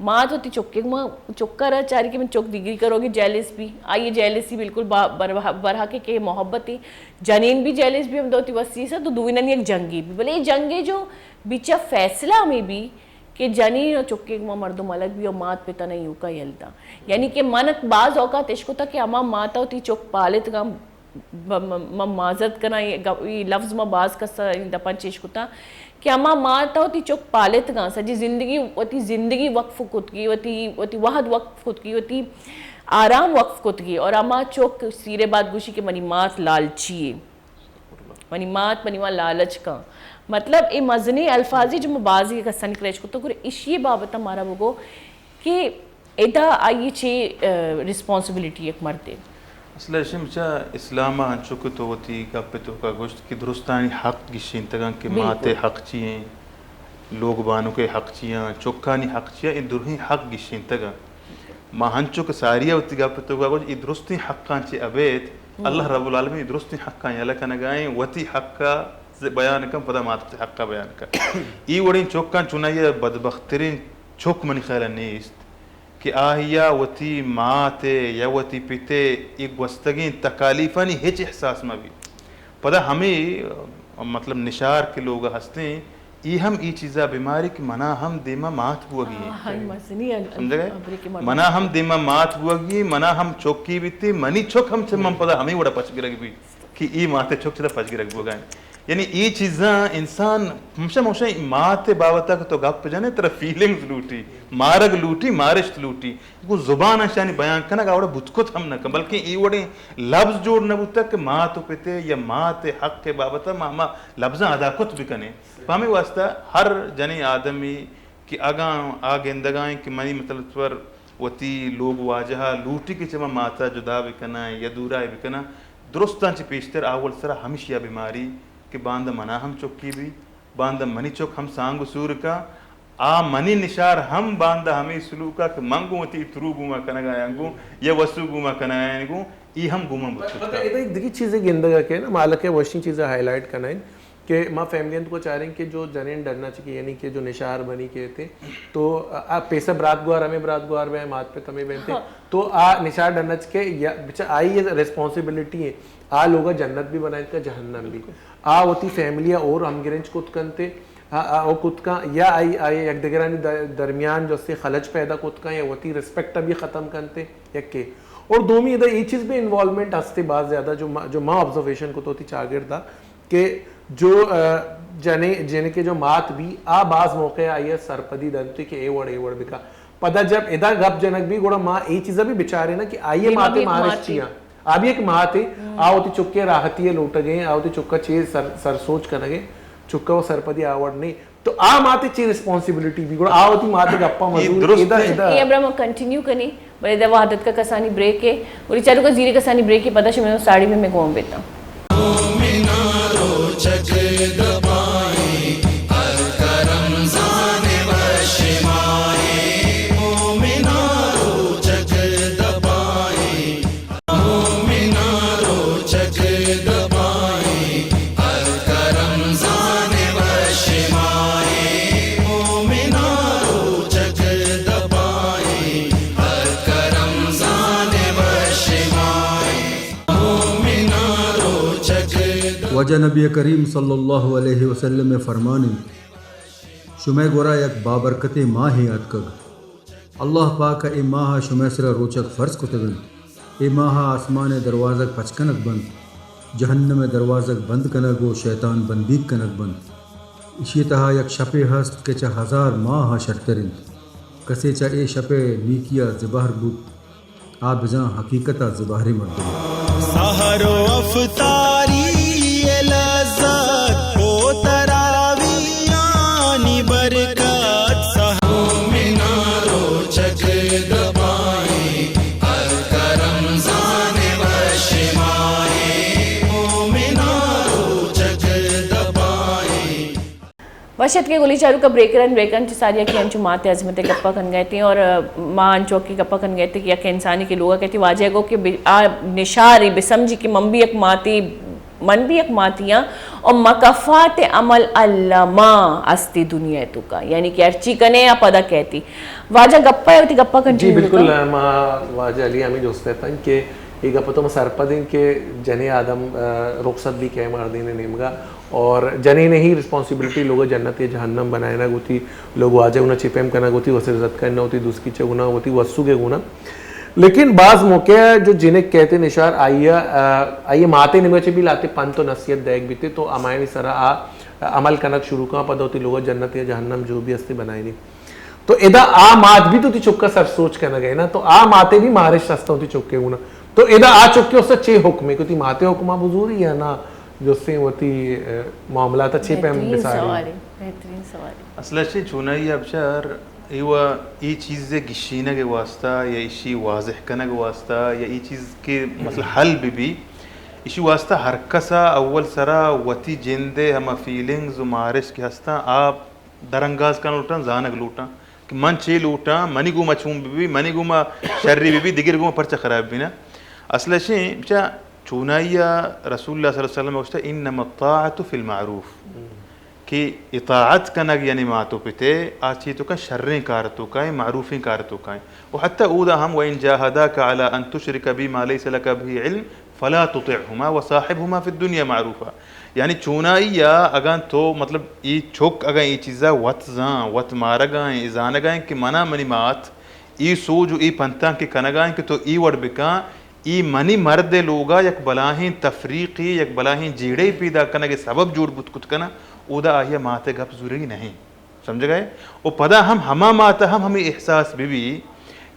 مات وتی چکے ما چکا را چاری کہ من چک دیگری کروگی، جیلس بی، آئی جیلسی بالکل با-، بر-، برحق ہے کہ محبت ہی، جنین بھی جیلس بی، ہم دوتی وسی سا تو دوینانی یک جنگی بی، بلے یہ جنگے جو بیچا فیصلہ ہمیں بی کہ جنین و چکے ما مردم الگ بی و مات پتا نہیں یوکا یلدا۔ یعنی کہ من بعض اوقات اشکتا کہ ہما ماتا وتی چک پالت گا ب-، م-، من معذرت کناں، یہ گپ، یہ لفظ ما باز کسا دپاں چیش کتا کہ ہما مات ءَ وتی چک پالتگاں، سجی زندگی، وتی زندگی وقف کتگی، وتی، وتی وہد وقف کتگی، وتی آرام وقف کتگی، اور ہما چک سیرے بعد گوشی کہ منی مات لالچی ہے، منی مات منی وان لالچ کن۔ مطلب، اے مزنیں الفاظی جو ما بازی کسانی کرا اش کتو، گڑا اشی بابت مارا بگو کہ ادا آئی چی، آ، ریسپانسبلٹی یک مردے؟ اصل ءَ ایشی، مچا اسلام ءَ انچو کہ تو وتی گپ ءِ توکا گوشت کہ درستانی حق گشینتگاں کہ مات ءِ حق چی ایں، لوگ بانک ءِ حق چی ایں، چکانی حق چی ایں، اے درہیں حق گشینتگاں۔ ما انچو کہ ساری ءَ وتی گپ ءِ توکا گوشت، اے درستیں حقاں چہ ابید اللہ رب العالمین درستیں حقاں یلہ کنگا ایں، وتی حق ءَ بیان کن، پدا مات ءِ حق ءَ بیان کن۔ اے وڑیں چکاں چنائی ءَ بدبختریں چک منی خیال ءَ نیست کہ آہیا وتی مات ءِ یا وتی پت ءِ اے گوستگیں تکالیفانی ہچ احساس مہ بیت۔ پدا ہمے، مطلب، نشار کہ لوگ ءَ ہستیں، اے ہم اے چیزا بیماری کہ منا ہم دیما مات بوگی ایں۔ آہ، ہر مزنی ال-، سمجھگئے؟ ابری کہ مردم منا ہم دیما مات بوگی ایں، منا ہم چکی بیتی، منی چک ہم چہ من پدا ہمے وڑا پچ گرگ بیت کہ اے مات ءِ چک چدا پچ گرگ بوگا ایں۔ یعنی اے چیزاں انسان ہمشہ، ہمشہ مات ءِ بابت ءَ کہ تو گپ جنے، ترا فیلنگز لوٹی، مارگ لوٹی، مارشت لوٹی۔ گوں زبان اشانی بیان کنگ آ وڑا بوت کت ہم نہ کن، بلکیں اے وڑیں لبز جوڑ نہ بوتگ کہ مات و پت ءِ یا مات ءِ حق ءِ بابت ءَ ما ہما لبزاں ادا کت بکنیں۔ پہ ہمے واسطہ ہر جنیں آدمی کہ اگاں آ گندگا ایں کہ منی مطلب پر وتی لوگ واجہ ءَ لوٹی کہ چہ من مات ءَ جدا بکناں یا دورا بکناں، درستاں چہ پیشتر اول سرا ہمشی ءَ بیماری کہ باندا منا ہم چکی بی، باندا منی چک ہم سانگ و سور کا، آ منی نشار ہم باندا ہمے سلوکا کہ من گوں وتی ترو گوما کنگا آں گوں یا وسو گوما کنگا آں گوں، اے ہم گوما بوت پتہ کتا۔ ادا یک دگہ چیزے گندگا کہ نا، مالک ءَ وشیں چیزے ہائی لائٹ کنائیں کہ ما فیملی انت کو چاریں کہ جو جنین ڈرنا چکی، یعنی کہ جو نشار بنی کہتے، تو آ پیسہ برات گوار ہمیں برات گوار بے، مات پت ہمیں بنتے، تو آ نشار ڈرنا چکے یا بچا آئی ریسپانسبلٹی ہے، آ لوگا جنت بھی بنائیں کا جہنم بھی۔ آ وتی فیملی اور ہم گرنچ کت کنتے، آ، آ، او کت کن یا آئی، آئی یک دگرانی در-، درمیان جو سے خلج پیدا کت کن یا وتی ریسپیکٹ بھی ختم کنتے، یکے۔ اور دومی ادا اے چیز بھی انوالومنٹ ہستے باز زیادہ جو ما، جو ما آبزرویشن کو تو وتی چاگردا کہ جو، آ، جنے، جنے کے جو مات بھی آ باز موقع آئی سرپدی دنتے کہ اے وڑ، اے وڑ بکا۔ پدا جب ادا گپ جنک بھی گڑا ما اے چیزا بھی بچارے نا کہ آئی ماتے مارش چیاں۔ آ بھی ایک مات ہے، آ وتی چکے راحتی ہے لوٹگے، آ وتی چکا چے سر، سر سوچ کنگے، چکا و سرپدی آ وڑ نہیں۔ تو آ ماتے چے ریسپانسبلٹی بھی گڑا آ وتی ماتے گپا مزور ادا، ادا۔ اے ابرا ما کنٹینیو کنی، بلے دا وحدت کا کسانی بریک ہے، اور چارو کا زیرے کسانی بریک ہے، پدا شمے ساڑی میں میں گوم بیتا۔ واجہ نبی کریم صلی اللہ علیہ وسلم ءِ فرمان انت، شمئے گورا یک بابرکتیں ماہے آتکگ۔ اللہ پاک ءَ اے ماہ ءَ شمئے سرا روچگ فرض کتگ انت۔ اے ماہ ءَ آسمان ءِ دروازگ پچ کنگ بنت، جہنم ءِ دروازگ بند کنگ و شیطان بندیگ کنگ بنت۔ ایشی ءِ تہا یک شپے ہست کہ چہ ہزار ماہ ءَ شرتر انت۔ کسے چہ اے شپ ءِ نیکی ءَ زبہر بوت، آ بزاں حقیقت ءَ زبہریں مردمے۔ سحر و افطاری ءِ لذت و تراویحانی برکت، سحر مومناں روچگ دپائیں، ہلکا رمضان وش ماہے۔ اشت کہ گلی چاروک ءَ بریک رن، بریک رن چہ ساری ءَ کہ انچو مات ءِ عظمت ءِ گپ ءَ کن گئے تیں اور، آ، ما انچو کہ گپ ءَ کن گئے تیں کہ یک انسانی کہ لوگ ءَ کئیت، واجہ ءَ گو کہ بی-، آ نشاری بسمجی کہ من بھی یک ماتی، من بھی یک ماتی آں اور مکافات عمل الما استی دنیا ءِ توکا، یعنی کہ ہرچی کنے آ پدا کئیت۔ واجہ گپ ءَ وتی گپ ءَ جی، کنٹینیو بالکل، بکن۔ ما واجہ علی ہمیں جست اتن کہ اے گپ ءَ تو ما سرپد ایں کہ جنیں آدم، آ، رخصت بی کئے مردین ءِ نیمگا اور جنین ءِ ہی ریسپانسبلٹی لوگ ءَ جنت یا جہنم بنائینگ، وتی لوگ واجہ ءِ گونا چی پیم کنگ، وتی وسر زد کنگ، وتی دوسکی چہ گونا، وتی وسوگ ءِ گونا۔ لیکن بعض موقع جو جنک کئیت نشار آئی ءَ، آ، آئی ءِ مات ءِ نیمگا چہ بھی لہتے پنت و نصیحت دئیگ بیت تو ہمایانی سرا آ عمل کنگ شروع کن، پدا وتی لوگ ءَ جنت یا جہنم جو بھی استی بنائینی۔ تو ادا آ مات بھی تو وتی چک ءَ سر سوچ کنگ ءَ نا، تو آ مات ءِ بھی مارشت است وتی چک ءِ گونا۔ تو ادا آ چک ءِ است چے حکم ءَ کہ وتی مات ءِ حکم ءَ بزوری یا نا جستیں وتی، اے، معاملات ءَ چے پیم بہترین بساری؟ سوالے، بہترین سوالے۔ اصل ءَ چونائی ءَ بچار، اے و اے چیز ءِ گشینگ ءِ واسطہ یا ایشی واضح کنگ ءِ واسطہ یا اے چیز کہ مسئلہ حل بہ بی، ایشی واسطہ ہر کس ءَ اول سرا وتی جند ءِ ہما فیلنگز و مارشت کہ ہستاں، آ درانگاز کنگ لوٹاں، زانگ لوٹاں کہ من چے لوٹاں، منی گوما چون بہ بی، منی گوما شری بہ بی، دگر گوما پرچہ خراب بی نا۔ اصل ءَ چے، بچا چونائی ءَ رسول اللہ صلی اللہ علیہ وسلم ءَ گوشتہ، انما الطاعة فی المعروف، کہ اطاعت کنگ یعنی مات و پت ءِ، آ چی توکا شریں کار توکا ایں، معروفیں کار توکا ایں۔ و حتی اودا ہم، وان جاہداک علی ان تشرک بی ما لیس لک به علم فلا تطعهما وصاحبهما فی الدنیا معروفا۔ یعنی چونائی ءَ اگاں تو، مطلب، اے چک اگاں اے چیزا وت زان، وت مارگا ایں، اے زانگا ایں کہ منا منی مات اے سوج و اے پنتاں کہ کنگا ایں کہ تو اے وڑ بکن، اے منی مرد ءِ لوگا یک بلاہیں تفریقے، یک بلاہیں جیڑے پیدا کنگ ءِ سبب جوڑ بوت کت کناں، اودا آئی ءَ مات ءِ گپ زورگی نہ ایں۔ سمجھگ ءَ ئے؟ و پدا ہم ہما مات ءَ ہم ہمے احساس بہ بی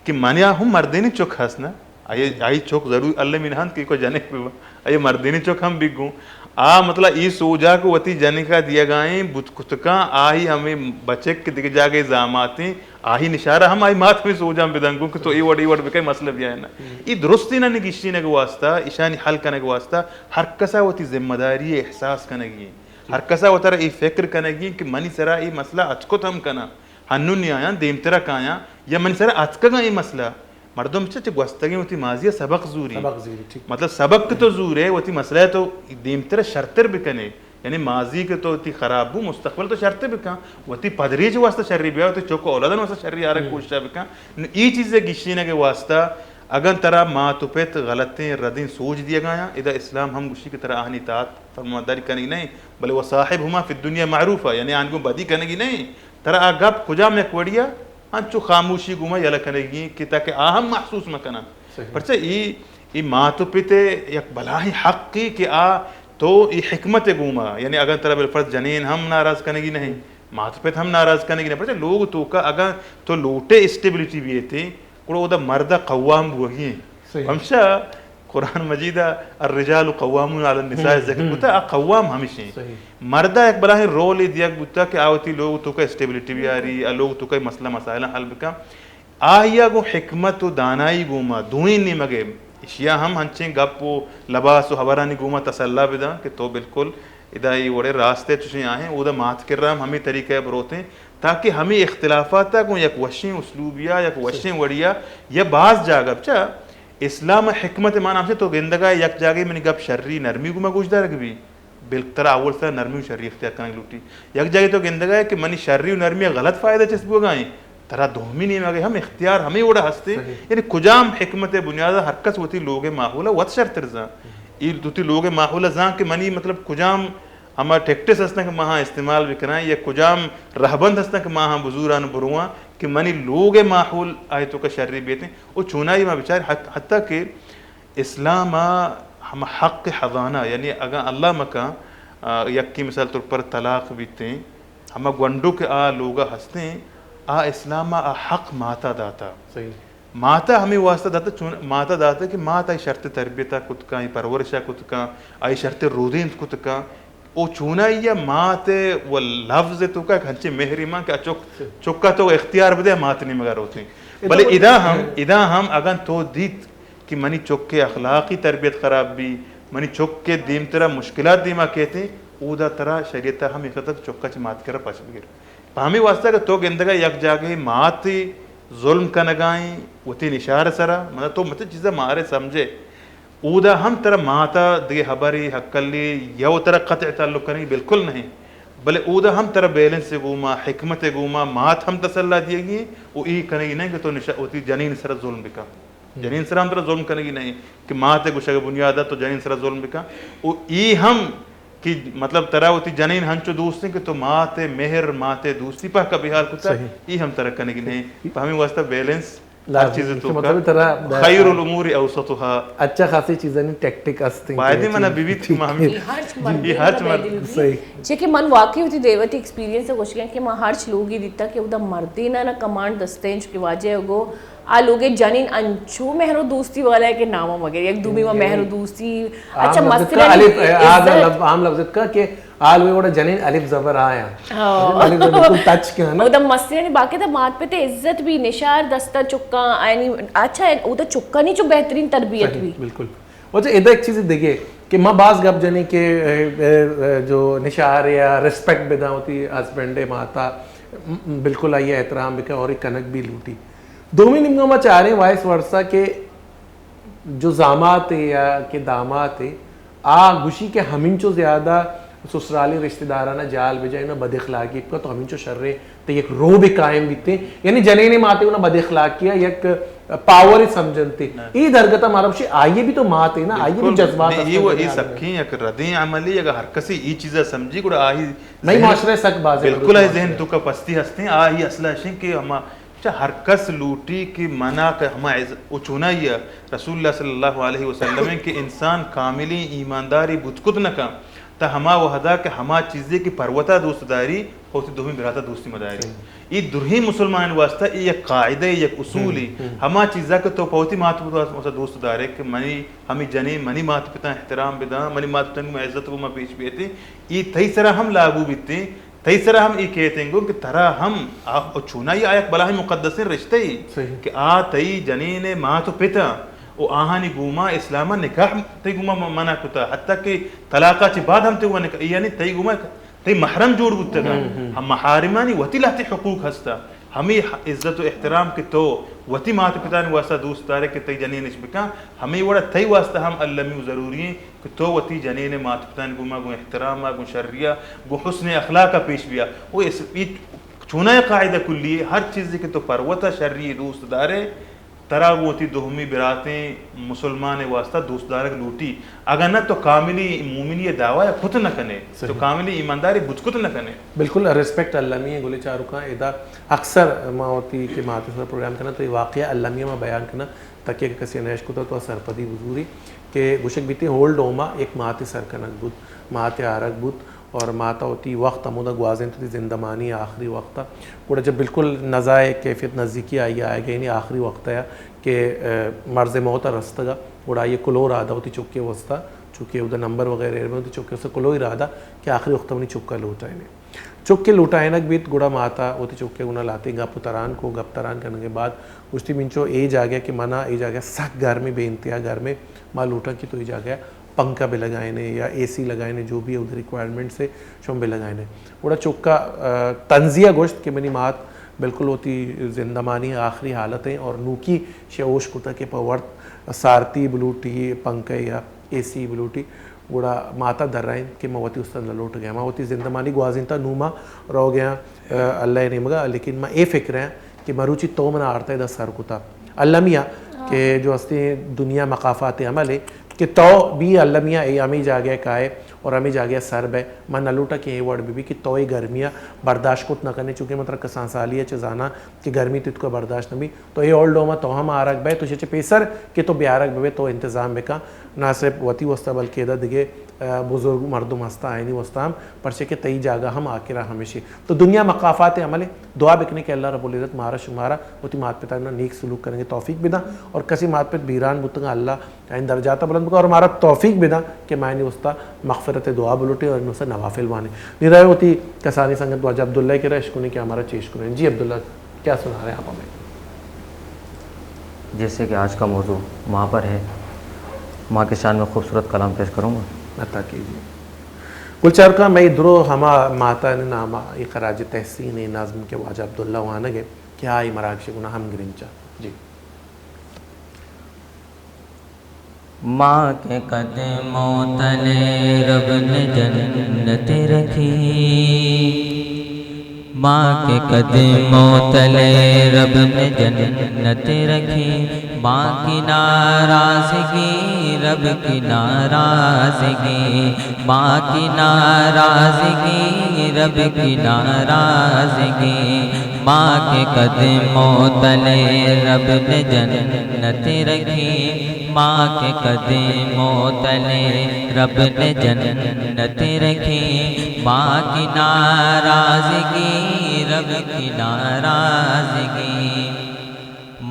کہ منی ءَ ہم مردینی چک ہست نا، آئی، آئی چک ضرور المی نہ انت کہ کو جنک بہ بنت، آئی مردینی چک ہم بگوں۔ آ مطلب اے سوجا کہ وتی جنک ءَ دیگا ایں بوت کتکاں، آئی ہمے بچک کہ دگہ جاگہے زاماتیں، آئی نشارہ ہم آئی مات ہمے سوجاں بدنگوں کہ تو اے وڑ، اے وڑ بکئے مسئلہ بیائے نا۔ اے درستینانی گشینگ واسطہ، ایشانی حل کنگ واسطہ ہر کسا وتی ذمہ داری احساس کنگی ایں۔ ہر کسا وتارا اے فکر کنگی کہ منی سرا اے مسئلہ اتکت ہم کناں، ہنو نیایاں، دیمترا کایاں، یا منی سرا اتکگاں اے مسئلہ۔ مردم چہ، چہ گوستگیں وتی ماضی ءَ سبق زوری۔ سبق زوری، ٹھیک۔ مطلب سبق کہ تو زورے، وتی مسئلہ ءَ تو دیمترا شرتر بکنے۔ یعنی ماضی کہ تو وتی خراب بو، مستقبل تو شرتر بکن، وتی پدریچ واسطہ شری بیا، وتی چک اولادان واسطہ شری آرگ کوشش بکن۔ نو اے چیز ءِ گشینگ ءِ واسطہ اگاں ترا مات و پت غلطیں ردیں سوج دیگایاں، ادا اسلام ہم گوشی کہ ترا آہانی اطاعت فرمانداری کنگی نہ ایں، بلے وصاحبهما فی الدنیا معروفا، یعنی آہان گوں بدی کنگی نہ ایں۔ ترا آ گپ کجام یک وڑیا انچو خاموشی گوما یلہ کنگی ایں کہ تاکہ آ ہم محسوس مکناں۔ پرچہ اے، اے مات و پت ءِ یک بلاہیں حقے کہ آ تو اے حکمت ءِ گوما، یعنی اگاں ترا بالفرض جنین ہم ناراض کنگی نہ ایں، مات و پت ہم ناراض کنگی نہ ایں، پرچہ لوگ توکا اگاں تو لوٹے اسٹیبلٹی بیتیں، گڑا اودا مرد ءَ قوام بوگی ایں۔ ہمشا قرآن مجید ءَ الرجال قوامون علی النساء ذکر بوتا، آ قوام ہمیش ایں۔ مرد ءَ یک بلاہیں رولے دیگ بوتا کہ آ وتی لوگ توکا اسٹیبلٹی بیاری، آ لوگ توکا مسئلہ مسائل حل بکن۔ آئی ءَ گوں حکمت و دانائی گوما دوئیں نیمگ ءَ، ایشی ءَ ہم انچیں گپ و لباس و ہبرانی گوما تسلا بداں کہ تو بالکل ادا اے وڑے راست ءَ چشیں آہیں، اودا مات کرا ہم ہمے طریقہ ءَ بروتیں، تاکہ ہمے اختلافات ءَ گوں یک وشیں اسلوبیا، یک وشیں وڑیا، یا باز جاگہ چہ اسلام ءِ حکمت ءِ مانا ہمشہ تو گندگا یک جاگہے منی گپ شری نرمی گوما گوشدارگ بی، بلک ترا اول سرا نرمی و شری اختیار کنگ لوٹی۔ یک جاگہے تو گندگا کہ منی شری و نرمی غلط فائدہ چست بوگا ایں، ترا دومی نیمگ ءَ ہم اختیار ہمے وڑا ہستیں۔ یعنی کجام حکمت ءِ بنیاد ءَ ہر کس وتی لوگ ءِ ماحول ءَ وت شرتر زان۔ اے وتی لوگ ءِ ماحول ءَ زان کہ منی مطلب کجام ہما ٹیکٹس ہستاں کہ ما آہاں استعمال بکناں یا کجام رہبند ہستاں کہ ما آہاں بزوراں و برواں کہ منی لوگ ءِ ماحول آئی توکا شری بیتیں۔ و چونائی ما بچار حت-، حتی کہ اسلام ءَ ہما حق حضانہ، یعنی اگاں اللہ مکن، آ، یکے مثال طور پر طلاق بیتیں، ہما گونڈو کہ آ لوگا ہستیں، آ اسلام ءَ آ حق ماتا داتا۔ ماتا ہمے واسطہ داتا، چون ماتا داتا کہ مات آئی شرط تربیت ءَ کت کن، آئی پرورش ءَ کت کن، آئی شرط رودینت کت کن۔ او چونائی ءَ مات ءِ و لفظ ءِ توکا ہنچیں مہرے مان کہ آ چک، چکا تو اختیار بدے مات نیمگا روتیں۔ بلے ادا ہم، ادا ہم اگاں تو دیت کہ منی چک ءِ اخلاقی تربیت خراب بی، منی چک ءِ دیمترا مشکلات دیما کیتیں، اودا ترا شگتا ہم یکتا چکا چہ مات کرا پچ بگر۔ پہ ہمے واسطہ کہ تو گندگا یک جاگہے ماتے ظلم کنگائیں وتی نشار سرا، مطلب تو مت چیزا مارے سمجھے، اودا ہم ترا ماتا دگہ ہبرے، ہکلے یا و ترا قطع تعلق کنگی بالکل نہیں، بلے اودا ہم ترا بیلنس گوما، حکمت گوما مات ہم تسلا دیگی و ای کنگی نہیں کہ تو نشا-، وتی جنین سرا ظلم بکن۔ جنین سرا ہم ترا ظلم کنگی نہیں کہ مات گوشگ بنیادا تو جنین سرا ظلم بکن۔ و ای ہم کہ مطلب ترا وتی جنین ہنچو دوستیں کہ تو مات مہر، مات دوستی پہکا بحال کتا، ای ہم ترا کنگی نہیں۔ پہ ہمیں واسطہ بیلنس ہر چیز تو مطلب ترا خیر الامور اوسطها۔ اچھا، خاصی چیزانی ٹیکٹک است ہیں باید کہ منا بی بی تھی مامی۔ یہ ہرچ مردے یہ ہرچ مطلب مرد۔ صحیح۔ چہ کہ من واقعی وتی دیوتی ایکسپیرینس گوشگیں کہ ما ہرچ لوگی دیتا کہ اودا مردین نا کمانڈ دستیں، چونکہ واجہ گو آ لوگے جنین انچو مہر و دوستی والا ہے کہ نامہ مگر یک دومی و مہر و دوستی۔ اچھا، مستر الف، آ لفظ، عام لفظ اتکا کہ آ لوگے وڑا جنین الف زبر آیا۔ الف زبر بالکل تچ کے نا۔ اودا مستر یعنی باقی دا مات پہ تے عزت بھی نشار دستا چکا، یعنی اچھا، اودا چکا نہیں چو بہترین تربیت بھی۔ بالکل۔ اچھا، ادا ایک چیز دیکھے کہ ما باز گپ جنی کہ، اے، اے، اے، جو نشار یا ریسپیکٹ بداں وتی ہسبینڈ ماتا، م-، م-، بالکل آئی احترام بکن اور ایک کنک بھی لوٹی۔ دومی نیمگا ما چاہ رہے ہیں وائس ورثہ کہ جو زامات ہے یا کہ دامات ہے، آ گوشی کہ ہمینچو زیادہ سسرالی رشتہ دارانا جال بجائے، انہاں بد اخلاقی بکا تو ہمینچو شریں تے یک روب قائم بیتے، یعنی جنین ماتے انہاں بد اخلاقی یک پاور سمجھنتے۔ ای درگتا مارا بشی آئیے بھی تو مات ہے نا، آئیے بھی جذبات ہستن۔ یہ سکیں یک ردیں عملی، اگر ہر کسی ای چیزا سمجھی گڑا آہی نہیں معاشرہ سک بازے بالکل آہی ذہن تو کا پستی ہستیں، آہی اصلہ شیں کہ ہما چہ ہر کس لوٹی کہ منا کہ ہما عز-، و چونائی ء رسول اللہ صلی اللہ علیہ وسلم کہ انسان کاملیں ایمانداری بوت کت نہ کن، تا ہما وہدا کہ ہما چیزے کہ پروتا دوست داری، پہ وتی دومی براتا دوستی مداری۔ ای درہیں مسلمان واسطہ ای یک قاعدہ، یک اصولی۔ ہما چیزا کہ تو پہ وتی مات پتا واسطہ دوست دارے کہ منی ہمی جنی منی مات پتا احترام بداں، منی مات پتا میں عزت کو میں پیش بیتے، ای تئی سرا ہم لاگو بیتے۔ تئی سرا ہم اے کیت انگو کہ ترا ہم آ، او چونائی آ یک بلاہیں مقدسیں رشتہ ای کہ آ تئی جنین ء مات و پت ء و آہانی گوما اسلام ء نکاح تئی گوما م-، منع کتا، حتی کہ طلاق ء چہ بعد ہم تئی گوما نکاح، یعنی تئی گوما تئی محرم جوڑ بوتگ انت۔ ہم محارمانی وتی لہتے حقوق ہستا۔ ہمے ح-، عزت و احترام کہ تو وتی مات پتانی واسطہ دوست دارے کہ تئی جنین اش بکن، ہمے وڑا تئی واسطہ ہم المی و ضروری انت۔ کہ تو وتی جنین ء مات پتانی گوما گوں احترام ء گوں شری ء گوں حسن اخلاق ء پیش بیا۔ و اس-، ای چونائی قاعدہ کلی ء ہر چیزے کہ تو پروت ء شری ء دوست دارے، ترا گوں وتی دومی براتیں مسلمان ء واسطہ دوست دارگ لوٹی۔ اگاں نہ تو کاملی مومنی ء دعوی ء کت نہ کنے، تو کاملی ایماندارے بوت کت نہ کنے۔ بالکل ریسپیکٹ المی ء گلیں چاروکاں۔ ادا اکثر ما وتی کہ مات سر پروگرام کناں تو یہ واقعہ المی ء ما بیان کناں تاکہ اگر کسی نہ اشکتا تو آ سرپدی بزوری۔ کہ گوشگ بیت اولڈ ہوم ء یک ماتے سر کنگ بوت، ماتے آرگ بوت اور ماتا وتی وقت ہمودا گوازینت، وتی زندمانی آخری وقت ء۔ گڑا جب بالکل نزا ء کیفیت نزیکی آئی ء آئیگ ء، یعنی آخری وقت ء کہ، ء، مرض موت ء رستگ ء، گڑا آئی ء کلو رادہ وتی چکے وستا، چونکہ اودا نمبر وغیرہ ایر بنت، چکے وستا کلوئی رادہ کہ آخری وقت ء منی چکا لوٹائینے۔ چکے لوٹائینگ بیت، گڑا ماتا وتی چکے گنا لہتیں گپ و تران کو، گپ تران کنگ ء بعد گوشتی، منچو اے جاگہ کہ منا اے جاگہ سک گرمیں، بے انتہا گرمیں، ما لوٹاں کہ تو اے جاگہ پنکھا بہ لگائینے یا اے سی لگائینے، جو بھی اود ریکوائرمنٹس ہے شما بہ لگائینے۔ گڑا چکا، آ، طنزیہ گوشت کہ منی مات بالکل وتی زندمانی آخری حالت ہیں اور نوکی شے ہوش کتا کہ پہ ورت سارتی بلوٹی، پنکھے یا اے سی بلوٹی۔ گڑا ماتا درائینت کہ من وتی استاد نہ لوٹگ ء، من وتی زندمانی گوازینتا، نوں من روگ ء آں، ء، اللہ ء نیمگ ء، لیکن من اے فکر ء کہ مروچی تو من آرتا ادا سر کتا۔ المی ء کہ جو ہستی دنیا مقافات عمل ہے کہ تو بھی المی ء اے ہمیں جاگہ ء کائے اور ہمیں جاگہ ء سر بئے۔ من نہ لوٹا کہ اے وڑ بہ بی کہ تو اے گرمی ء برداشت کت نہ کنے، چونکہ من ترا کسان سالی ء چہ زاناں کہ گرمی تتکا برداشت نہ بی۔ تو اے اولڈ ہوم ء تو ہم آرگ بئے، تو چہ پیسر کہ تو بیارگ بہ بئے، تو انتظام بکن، نہ صرف وتی واسطہ بلکہ ادا دگہ، ء، بزرگ مردم ہستاں، آیانی واسطہ ہم، پرچہ کہ تئی جاگہ ہم آکرا ہمیشی۔ تو دنیا مقافات عمل ہے، دعا بکنے کہ اللہ رب العزت مارا شمارا وتی مات پتانا نیک سلوک کنگے توفیق بداں، اور کسی مات پت بیران بوتگاں، اللہ آیانی درجات بلند بکن اور مارا توفیق بداں کہ ما آیانی واسطہ مغفرت دعا بلوٹیں اور آیانی واسطہ نوافل وانیں۔ نی رائے وتی کسانی سنگت واجہ عبداللہ کہ رائے اشکنے کہ ہمارا چیش کنیں۔ جی عبداللہ، کیا سنا رہے ہیں آپ ہمیں؟ جیسے کہ آج کا موضوع ماں پر ہے، ماں کے شان میں خوبصورت کلام پیش کروں گا۔ عطا کیجیے۔ گل چاروکاں، مئے درو ہما ماتانی نام ءَ اے خراج تحسین اے نظم کہ واجہ عبداللہ وانگ ءَ کہ آئی مراگش ءِ گنا ہم گرنچا۔ جی۔ ماں کے قدموں تلے رب نے جنت رکھی، ماں کے قدموں تلے رب نے جنت رکھی، ماں کی ناراضگی رب کی ناراضگی، ماں کی ناراضگی رب کی ناراضگی، ماں کے قدموں تلے رب نے جنت رکھی، ماں کے قدموں تلے رب نے جنت رکھی، ماں کی ناراضگی رب کی ناراضگی۔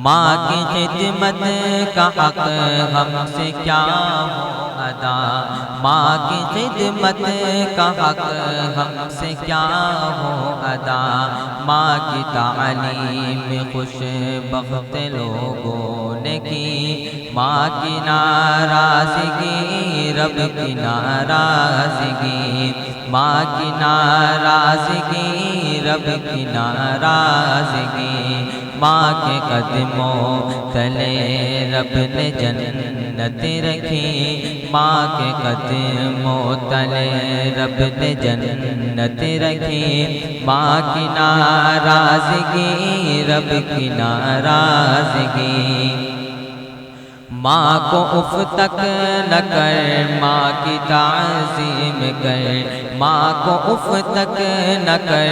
ماں کی خدمت کا حق ہم سے کیا ہو ادا، ماں کی خدمت کا حق ہم سے کیا ہو ادا، ماں کی تعلیم خوش بخت لوگوں نے کی، ماں کی ناراضگی رب کی ناراضگی، ماں کی ناراضگی رب کی ناراضگی، ماں کے قدموں تلے رب نے جنت رکھی، ماں کے قدموں تلے رب نے جنت رکھی، ماں کی ناراضگی رب کی ناراضگی۔ ماں کو اف تک نہ کر، ماں کی تعظیم کر، ماں کو اف تک نہ کر،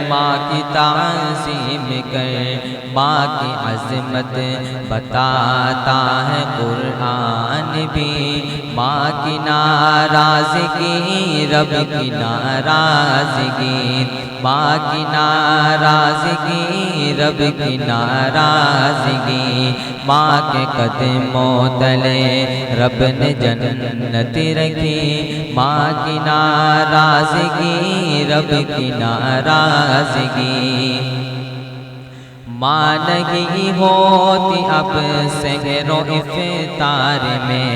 ماں کی تعظیم کر، ماں کی عظمت بتاتا ہے قرآن بھی، ماں کی ناراضگی رب کی ناراضگی، ماں کی ناراضگی رب کی ناراضگی، ماں کے قدموں تلے رب نے جنت رکھی، ماں کی ناراضگی رب کی ناراضگی۔ ماں نہیں ہوتی اب سحر و افطار میں،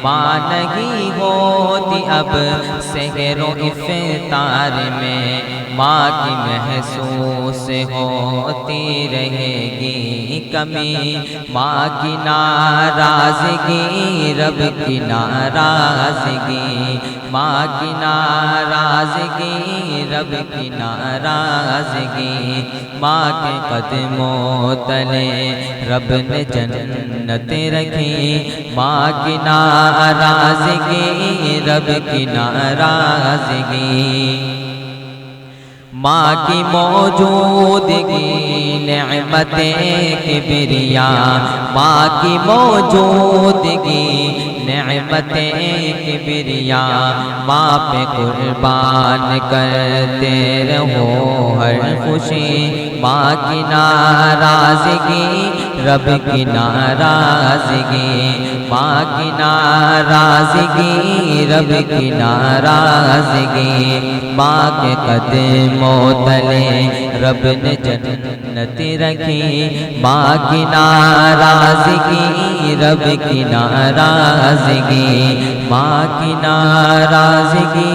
ماں نہیں ہوتی اب سحر و افطار میں، ماں کی محسوس ہوتی رہے گی کمی، ماں کی ناراضگی رب کی ناراضگی، ماں کی ناراضگی رب کی ناراضگی، ماں کے قدموں تلے رب نے جنت رکھی، ماں کی ناراضگی رب کی ناراضگی۔ ماں کی موجودگی نعمت کبریا، ماں کی موجودگی نعمت کبریا، ماں پہ قربان کرتے رہو ہر خوشی، ماں کی ناراضگی رب کی ناراضگی، ماں کی ناراضگی رب کی ناراضگی، ماں کے قدموں تلے رب نے جنت رکھی، ماں کی ناراضگی رب کی ناراضگی، ماں کی ناراضگی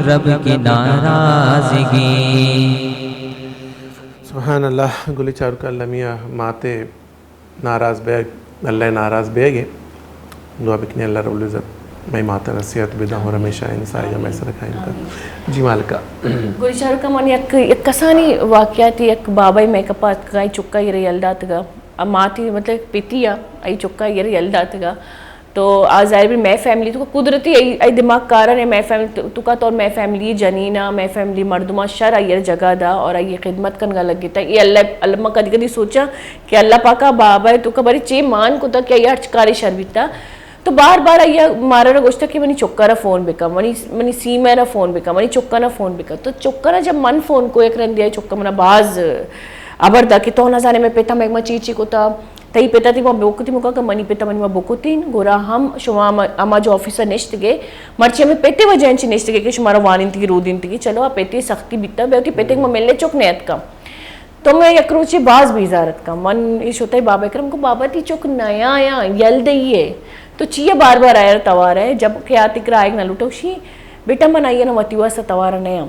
رب کی ناراضگی۔ سبحان اللہ، گلی چاروکاں، المی ءَ مات ءِ ناراض بیگ، اللہ ءِ ناراض بیگ ءَ دعا بکنیں، اللہ رب العزت مئے مات ءَ را صحت بداں اور ہمیشہ آئی سایہ ءَ مئے سر ءَ قائم کن۔ جی مالکہ۔ گلی چاروکاں، من یک، یک کسانی واقعاتی، یک بابا ءِ میک اپ ءَ اتکگ ءَ، آئی چکا ءَ یل داتگ ءَ، ماتی مطلب پتی ءَ آئی چکا ءَ یل داتگ ءَ۔ تو آ ظاہر بھی مئے فیملی تو قدرتی آئی، آئی دماغ کارا نے، مئے فیملی تو، تو کا طور مئے فیملی جنینا، مئے فیملی مردما شر آئی ءَ را جگہ دا اور آئی ءِ خدمت کنگا لگتا۔ یہ اللہ، اللہ، ما کدی کدی سوچا کہ اللہ پاکا بابا ءِ تو کا بری چے مان کتا کہ آئی ءَ ہرچ کارے شر بیتا۔ تو بار بار آئی ءَ مارا را گوشتا کہ منی چکا را فون بکن، منی، منی سیم ءَ را فون بکن، منی چکا را فون بکن۔ تو چکا را جب من فون کو، یک رندی آئی چکا منا باز ہبر دا کہ تو نزانے مئے پتا مئے ما چی چی کتا، تئی پتا تئی ما بوکتی مکا کہ منی پتا منی ما بوکتین، گڑا ہم شما ہما، ہما جو آفیس ءَ نشتگے، مرچی ہمے پتے وجہ انچی نشتگے کہ شمارا وانینتگی رودینتگی، چلو آ پتے سختی بیتا، بیا وتی پتے ما ملے چک نیتکا۔ تو مئے یک روچے باز بیزار اتکاں۔ من اے شتئے بابا کرم کو، بابا تئی چک نیا یا یل دئی ئے، تو چیا بار بار آئرا توار ئے؟ جب کہ آ تئی کرا آئیگ نہ لوٹا، گوشی بیٹا، من آئی ءَ وتی واسطہ توار ءَ نیاں۔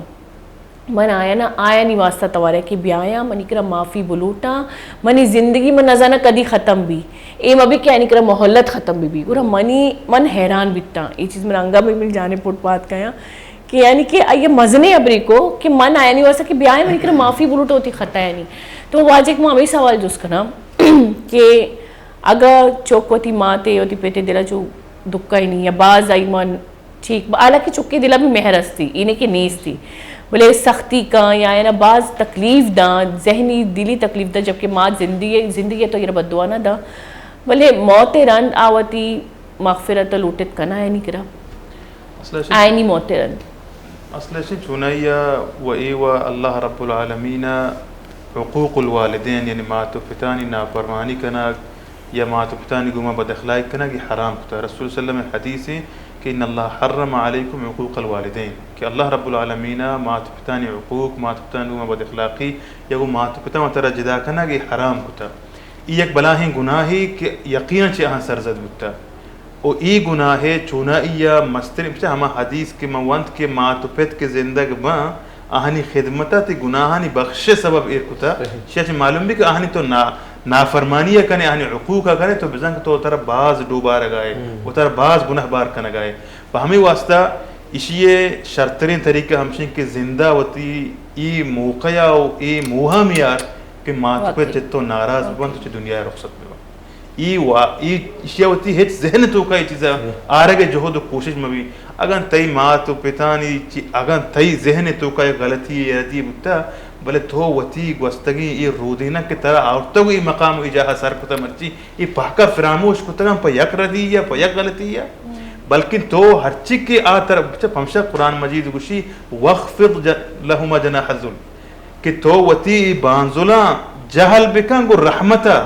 من آیانا آیانی واسطہ توار ءَ کہ بیایاں، منی کرا معافی بلوٹاں، منی زندگی من نزاناں کدی ختم بی۔ اے مہ بی کہ آیانی کرا مہلت ختم بی بی۔ گڑا منی، من حیران بیتاں۔ اے چیز من انگا بی من جانے پٹ پات کایاں کہ یعنی کہ آئی ءَ مزنیں ابری کو کہ من آیانی واسطہ کہ بیایاں، منی کرا معافی بلوٹاں وتی خطایانی۔ تو واجہ کہ من ہمے سوال جست کناں کہ اگاں چک وتی ماتے، وتی پتے دلا چو دکا نی یا باز آئی من ٹھیک، حالانکہ چکے دلا بھی مہر ہستی، اے نہ کہ نیستی، بلے سختی کن یا اینا باز تکلیف داں، ذہنی، دلی تکلیف داں، جبکہ مات زندگی، زندگی تو ایرا بددعا نہ داں، بلے موت رند آ وتی مغفرت لوٹت کنا آئینی کرا۔ اصل اشی آئینی موت رند۔ اصل اشی چونائی ءَ و اے و اللہ رب العالمین ءَ حقوق الوالدین، یعنی مات و پتانی نافرمانی کنگ یا مات و پتانی گوما بد اخلاقی کنگ، اے حرام کتا۔ رسول صلی اللہ علیہ وسلم حدیث ہیں کہ ان اللہ حرم علیکم عقوق الوالدین، کہ اللہ رب العالمین ءَ مات و پتانی حقوق، مات و پتانی گوما بد اخلاقی یا گو مات و پتا وترا جدا کنگ، اے حرام کتا۔ اے یک بلاہیں گناہے کہ یقیناً چہ آہاں سرزد بوتا۔ و اے گناہ ءِ چونائی ءَ مستریں، بچہ ہما حدیث کہ من ونت کہ مات و پت کہ زندگ باں، آہانی خدمت ءَ تئی گناہانی بخش ءِ سبب ایر کتا۔ صحیح۔ شیا چہ معلوم بی کہ آہانی تو نا-، نافرمانی ءَ کنے، آہانی حقوق ءَ کنے، تو بزاں کہ تو ترا باز ڈوبارگائے، ہم۔ و ترا باز گناہ بار کنگائے۔ پہ ہمے واسطہ اشی ءِ شرتریں طریقہ ہمشیں کہ زندہ وتی اے موقع ءَ و اے موہ ءَ میار کہ مات و پت واقعی۔ چہ تو ناراض ببنت و چہ دنیا ءَ رخصت ببنت۔ ای وا، ای، ایشی ءَ وتی ہچ ذہن ءِ توکا اے چیزا آرگ ءِ جہد و کوشش مہ بی۔ اگاں تئی مات و پتانی چی، اگاں تئی ذہن ءِ توکا یک غلطی یا ردی بوتا، بلے تو وتی گوستگیں اے رودیناں کہ ترا آورتگ و اے مقام و اے جاہ ءَ سر کتا، مرچی اے پہکا فراموش کتگاں پہ یک ردی یا پہ یک غلطی یا، بلکن تو ہرچی کہ آ ترا، بچہ پمشا قرآن مجید گوشی، "واخفض ج-، لهما جناح الذل"، کہ تو وتی اے بانزلاں جہل بکن گو رحمت ءَ۔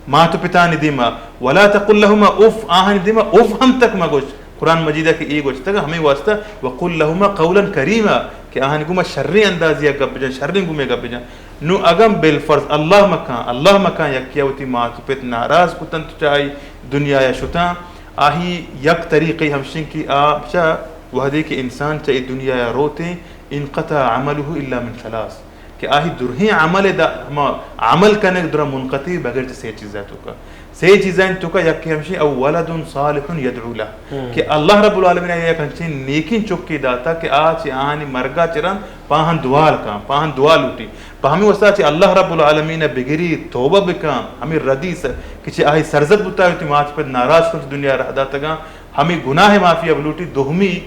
مات و پتانی دیما، "ولا تقل لهما اف"، آہانی دیما اف ہم تک مگوش۔ قرآن مجید ءَ کہ اے گوشتگ، ہمے واسطہ، "وقل لهما قولا كريما"، کہ آہانی گوما شریں اندازے ءَ گپ بجن، شریں گومے گپ بجن۔ نو اگاں بالفرض اللہ مکان، اللہ مکان یکے ءَ وتی مات و پت ناراض کتنت، چہ آئی دنیا ءَ شتاں، آہی یک طریقے ہمشیں کہ آ چہ وہدے کہ انسان چہ اے دنیا ءَ روتیں، "انقطع عمله إلا من ثلاث"، کہ آہی درہیں عمل دا، ہما عمل کنگ درا منقطع بغیر چہ سے چیزا توکا۔ سے چیزانی توکا یکے ہمشی، "أو ولد صالح يدعو له"، ہم۔ کہ اللہ رب العالمین آئی یک ہنچیں نیکیں چکے داتا کہ آ چہ آہانی مرگا چہ رند پاہن دعا کن، پاہن دعا لوٹی۔ پہ ہمیں واسطہ چہ اللہ رب العالمین بگری، توبہ بکن، ہمیں ردی س-، کہ چہ آہی سرزد بوتا، وتی مات پت ناراض کن، چہ دنیا رہ داتگاں، ہمیں گناہ معافی اب لوٹی۔ دومی،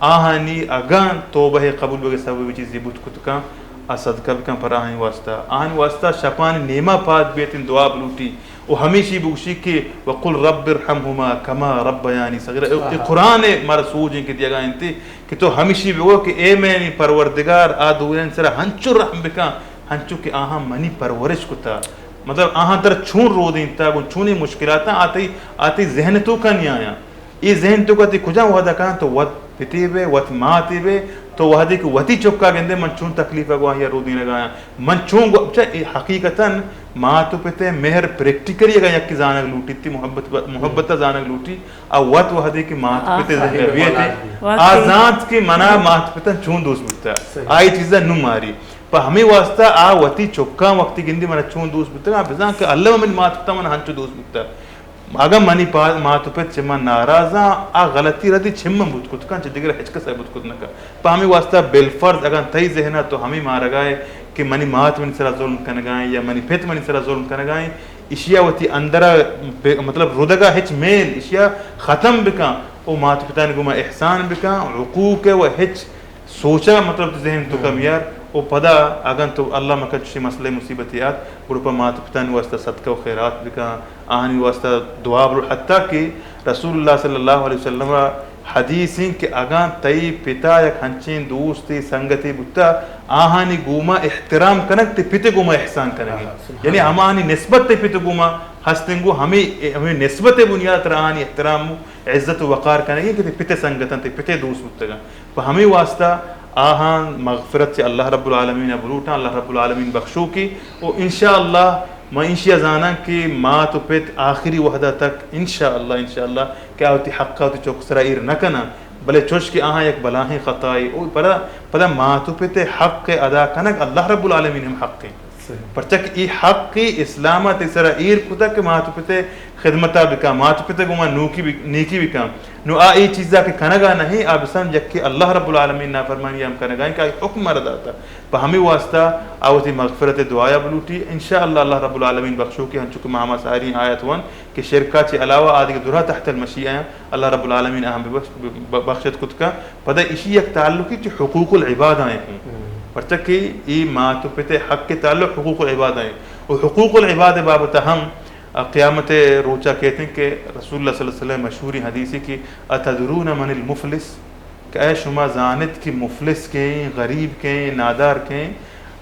آہانی اگاں توبہ قبول بگے سبب چیزی بوت کت کن، آ صدقہ بکن پر آہانی واسطہ۔ آہانی واسطہ شپانی نیما پاد بیتن دعا بلوٹی و ہمیشی بگوشی کہ "وقل رب ارحمهما كما ربياني صغيرا"۔ اے، اے قرآن مارا سوج ہیں کہ دیگا انت کہ تو ہمیشی بگو کہ اے میانی پروردگار، آ دوئین سرا ہنچو رحم بکن، ہنچو کہ آہاں منی پرورش کتا۔ مطلب آہاں ترا چون رودینتا، گوں چونیں مشکلاتاں آ تئی، آ تئی ذہن توکا نیایاں۔ اے ذہن توکا تئی کجام وہدا کاں تو وت پتے بے، وت ماتے بے، تو وہدے کہ وتی چکا گندے من چون تکلیفا گوں آہیا رودینگایاں، من چون گو-، چہ اے حقیقتاً مات و پتے مہر پریکٹیکلی اگاں یکے زانگ لوٹیت، محبت، محبتا زانگ لوٹی، آ وت وہدے کہ مات پتے زندگا بیت، آ زانت کہ منا مات پتاں چون دوست بوتا، آئی چیزا نو ماری۔ پہ ہمیں واسطہ آ وتی چکاں وقتی گندی منا چون دوست بوتا، آ بزان کہ اللہ من مات پتاں منا ہنچو دوست بوتا۔ اگاں منی پا-، مات و پت چہ من ناراضاں، آ غلطی ردی چہ من بوت کت کن، چہ دگر ہچ کس ء بوت کت نہ کن۔ پہ ہمے واسطہ بالفرض اگاں تئی ذہن ء تو ہمے مارگا ئے کہ منی مات منی سرا ظلم کنگا ایں یا منی پت منی سرا ظلم کنگا ایں، ایشی ء وتی اندر ء بے-، مطلب ردگ ء ہچ میل ایشی ء ختم بکن، او مات پتانی گوما احسان بکن، حقوق ء و ہچ سوچا مطلب تو ذہن تو کم یار، او پدا اگن تو اللہ مکن چشی مسئلہ مصیبت یات، گڑا پہ مات پتانی واسطہ صدقہ و خیرات بکن، آہانی واسطہ دعا برو، حتی کہ رسول اللہ صلی اللہ علیہ وسلم ء حدیث ہیں کہ اگاں تئی پتا یک ہنچیں دوستے سنگتے بوتا، آہانی گوما احترام کنگ تے پتے گوما احسان کنگی، یعنی ہمانی نسبت تے پتے گوما ہستنگو ہمیں، ہمیں نسبت بنیاد تر آہانی احترام و عزت و وقار کنگی کہ تے پتے سنگتاں تے پتے دوست بوتگاں۔ پہ ہمے واسطہ آہاں مغفرت چہ اللہ رب العالمین ء بلوٹاں، اللہ رب العالمین بخشوکی۔ و انشاءاللہ من انشیا زاناں کہ مات و پت آخری وہدہ تک انشاءاللہ، انشاءاللہ کہ آ وتی حق ء وتی چک سرا ایر نہ کناں، بلے چوش کہ آہاں یک بلاہیں خطائے، او پدا، پدا مات و پت ءِ حق ءِ ادا کنگ اللہ رب العالمین ہم حق ایں۔ صحیح۔ پرچا کہ اے حق ءَ اسلام ءَ تئی سرا ایر کتگ کہ مات و پت ءِ خدمت ءَ بکن، مات و پت ءِ گوما نوکی بک-، نیکی بکن۔ نو آ اے چیز ءَ کہ کنگ ءَ نہ ایں، آ بسم یک کہ اللہ رب العالمین نافرمانی ہم کنگ ءَ ایں کہ آئی حکم مارا داتا۔ پہ ہمے واسطہ آ وتی مغفرت ءِ دعایا بلوٹی، انشاءاللہ اللہ رب العالمین بخشوکے، ہنچو کہ ما ہما ساری آیت ونت کہ شرک ءَ چہ علاوہ آ دگہ درا تحت المشیئہ ایں، اللہ رب العالمین آہاں ببخش-، ب-، بخشت کت کن۔ پدا ایشی یک تعلقی چہ حقوق العباد ءَ ایں۔ ہم۔ پرچا کہ اے مات و پت ءِ حق ءِ تعلق حقوق العباد ءَ ایں۔ و حقوق العباد ءِ بابت ءَ ہم قیامت ءِ روچ ءَ کہتیں کہ رسول اللہ صلی اللہ علیہ وسلم مشہوریں حدیثے کہ اتدرون من المفلس؟ کہ اے شما زانت کہ مفلس کئے ایں، غریب کئے ایں، نادار کئے ایں؟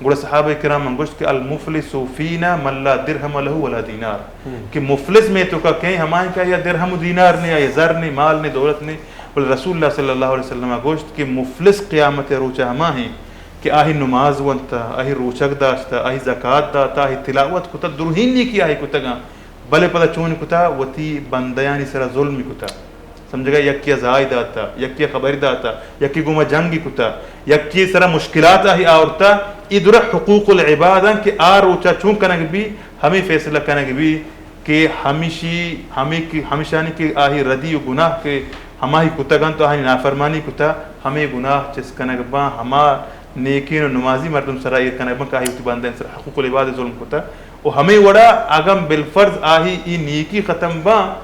گڑا صحابہ کرام ءَ گوشت کہ المفلس فینا من لا درہم لہ ولا دینار۔ ہم۔ کہ مفلس مئے توکا کئے ایں؟ ہما ایں کہ آئی ءَ درہم و دینار نے، آئی ءَ زر نے، مال نے، دولت نے۔ بلے رسول اللہ صلی اللہ علیہ وسلم ءَ گوشت کہ مفلس قیامت ءِ روچ ءَ ہما ایں کہ آئی نماز ونتا، آئی روچگ داشتا، آئی زکات داتا، آئی تلاوت کتا، درہیں نیکی آئی کتگاں، بلے پدا چون کتا؟ وتی بندیانی سرا ظلم کتا۔ سمجھگا؟ یکے ءَ زاہ داتا، یکے ءَ خبر داتا، یکے گوما جنگ کتا، یکے سرا مشکلات آئی آورتا۔ اے درا حقوق العباد ایں کہ آ روچا چون کنگ بی، ہمے فیصلہ کنگ بی کہ ہمیشی، ہمے کہ، ہمیشانی کہ آئی ردی و گناہ کہ ہمائی کتگ انت و آئی نافرمانی کتا، ہمے گناہ چست کنگ باں، ہما نیکین و نمازی مردم سرا ایر کنگ باں کہ آئی وتی بندیان سرا حقوق العباد ظلم کتا۔ و ہمے وڑا اگاں بالفرض آئی ای نیکی ختم باں،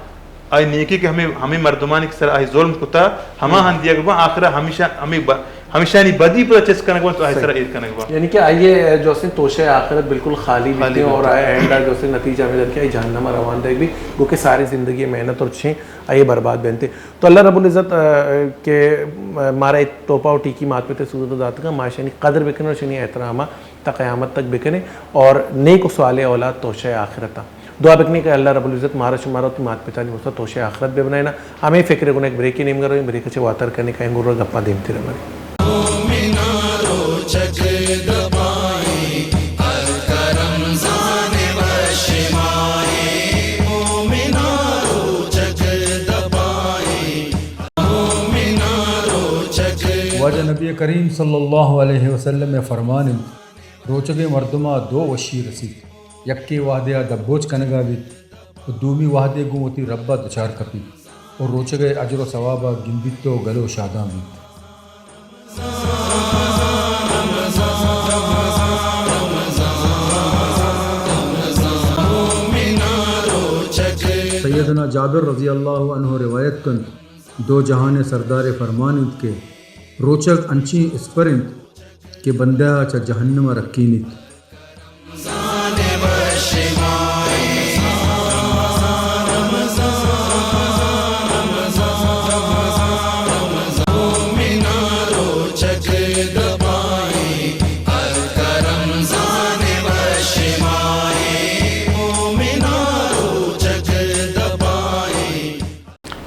آئی نیکی کہ ہمے، ہمے مردمانی کہ سر آئی ظلم کتا، ہما ہم۔ ہم دیگ باں، آخرا ہمیشہ، ہمے ب-، ہمیشانی بدی پدا چست کنگ باں تو آئی صحیح۔ سرا ایر کنگ باں۔ یعنی کہ آئی جو استیں توشہ آخرت بالکل خالی خالی بیتیں اور بیتیں۔ آئی اینڈا جو استیں نتیجہ ہمے در کہ آئی جہنم روان دے بی، گو کہ ساری زندگی محنت اور چشیں آئی برباد بنتے۔ تو اللہ رب العزت، آ، کہ مارا اے توپا و ٹیکی مات پت ءِ صورت داتگا، ما اشانی قدر بکنیں اور اشانی احترام تا قیامت تک بکنیں اور نیک و صالح اولاد توشہ آخرتا۔ دعا بکنیں کہ اللہ رب العزت مارا شمارا وتی مات پتانی واسطہ توشہ آخرت بہ بنائینا۔ ہمے فکر گوں یک بریکے نیمگا رویں، بریک چہ واتر کنیں کائیں گوں گپاں دیمتر مریں۔ واجہ نبی کریم صلی اللہ علیہ وسلم ءِ فرمان انت، روچگیں مردما دو وشی رسیت، یکے وہدے آ دبوچ کنگا بیت و دومی وہدے گوں وتی ربا دچار کپیت و روچگئے اجر و ثوابا گندیت و گل و شادان بیت۔ سیدنا جابر رضی اللہ عنہ روایت کنت، دو جہان ءِ سردار ءِ فرمان انت کہ روچگ انچیں اسپر انت کہ بندہ ءَ چہ جہنم ءَ رکینیت۔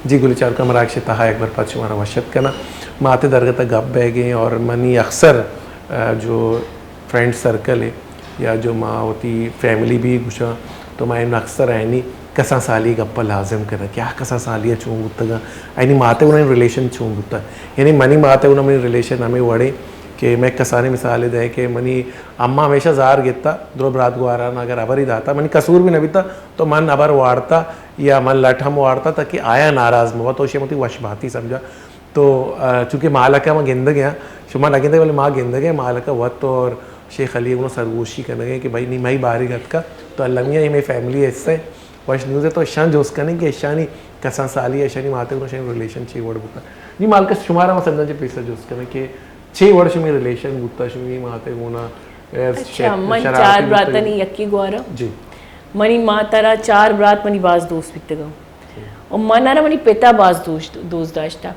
جی گل چاروکاں، مراگش ءِ تہا یک بر پد شمارا وش اتک کناں۔ مات ءِ درگت ءَ گپ بیگ ءَ اور منی اکثر، آ، جو فرینڈ سرکل ءَ یا جو ما وتی فیملی بھی گوشاں، تو ما این اکثر اینی کسان سالی گپ ءَ لازم کناں کہ آ کسان سالی ءَ چون بوتگاں، اینی مات ءِ گونا ریلیشن چون بوتا۔ یعنی منی مات ءِ گونا منی ریلیشن ہمے وڑیں کہ میں کسانیں مثال دیں کہ منی اماں ہمیشہ زار گتا، درو برات گواران اگر ہبری داتا، منی قصور بھی نہ بیتا، تو من ہبر وارتا یا من لٹ ہم وارتا تاکہ آیا ناراض مہ بات، تو شی وتی وش باتی سمجھا۔ تو، آ، چونکہ مالک ءَ ما گندگ ءَ، شما نہ گندگ، بلے ما گندگ ءَ مالک ءَ وت اور شیخ علی ءِ گوں سرگوشی کنگ ءَ کہ بھائی نی مئی بارگ اتکا، تو المیہ اے مئی فیملی ءِ حصہ ءَ، وش نیوز ءَ تو اشاں جوست کنیں کہ اشانی کسان سالی ءَ اشانی مات ءِ گوں اشانی ریلیشن چے وڑ بوتا۔ جی مالک، شمارا ما سجاں چہ پیسر جوست کنیں کہ چے وڑ شمی ریلیشن بوتا شمی مات ءِ گونا؟ اچھا، من چار براتانی یکی گوارا۔ جی۔ منی مات ءَ را چار برات منی باز دوست بیتگاں۔ و من ءَ را منی پت ءَ باز دوست، دوست داشتا۔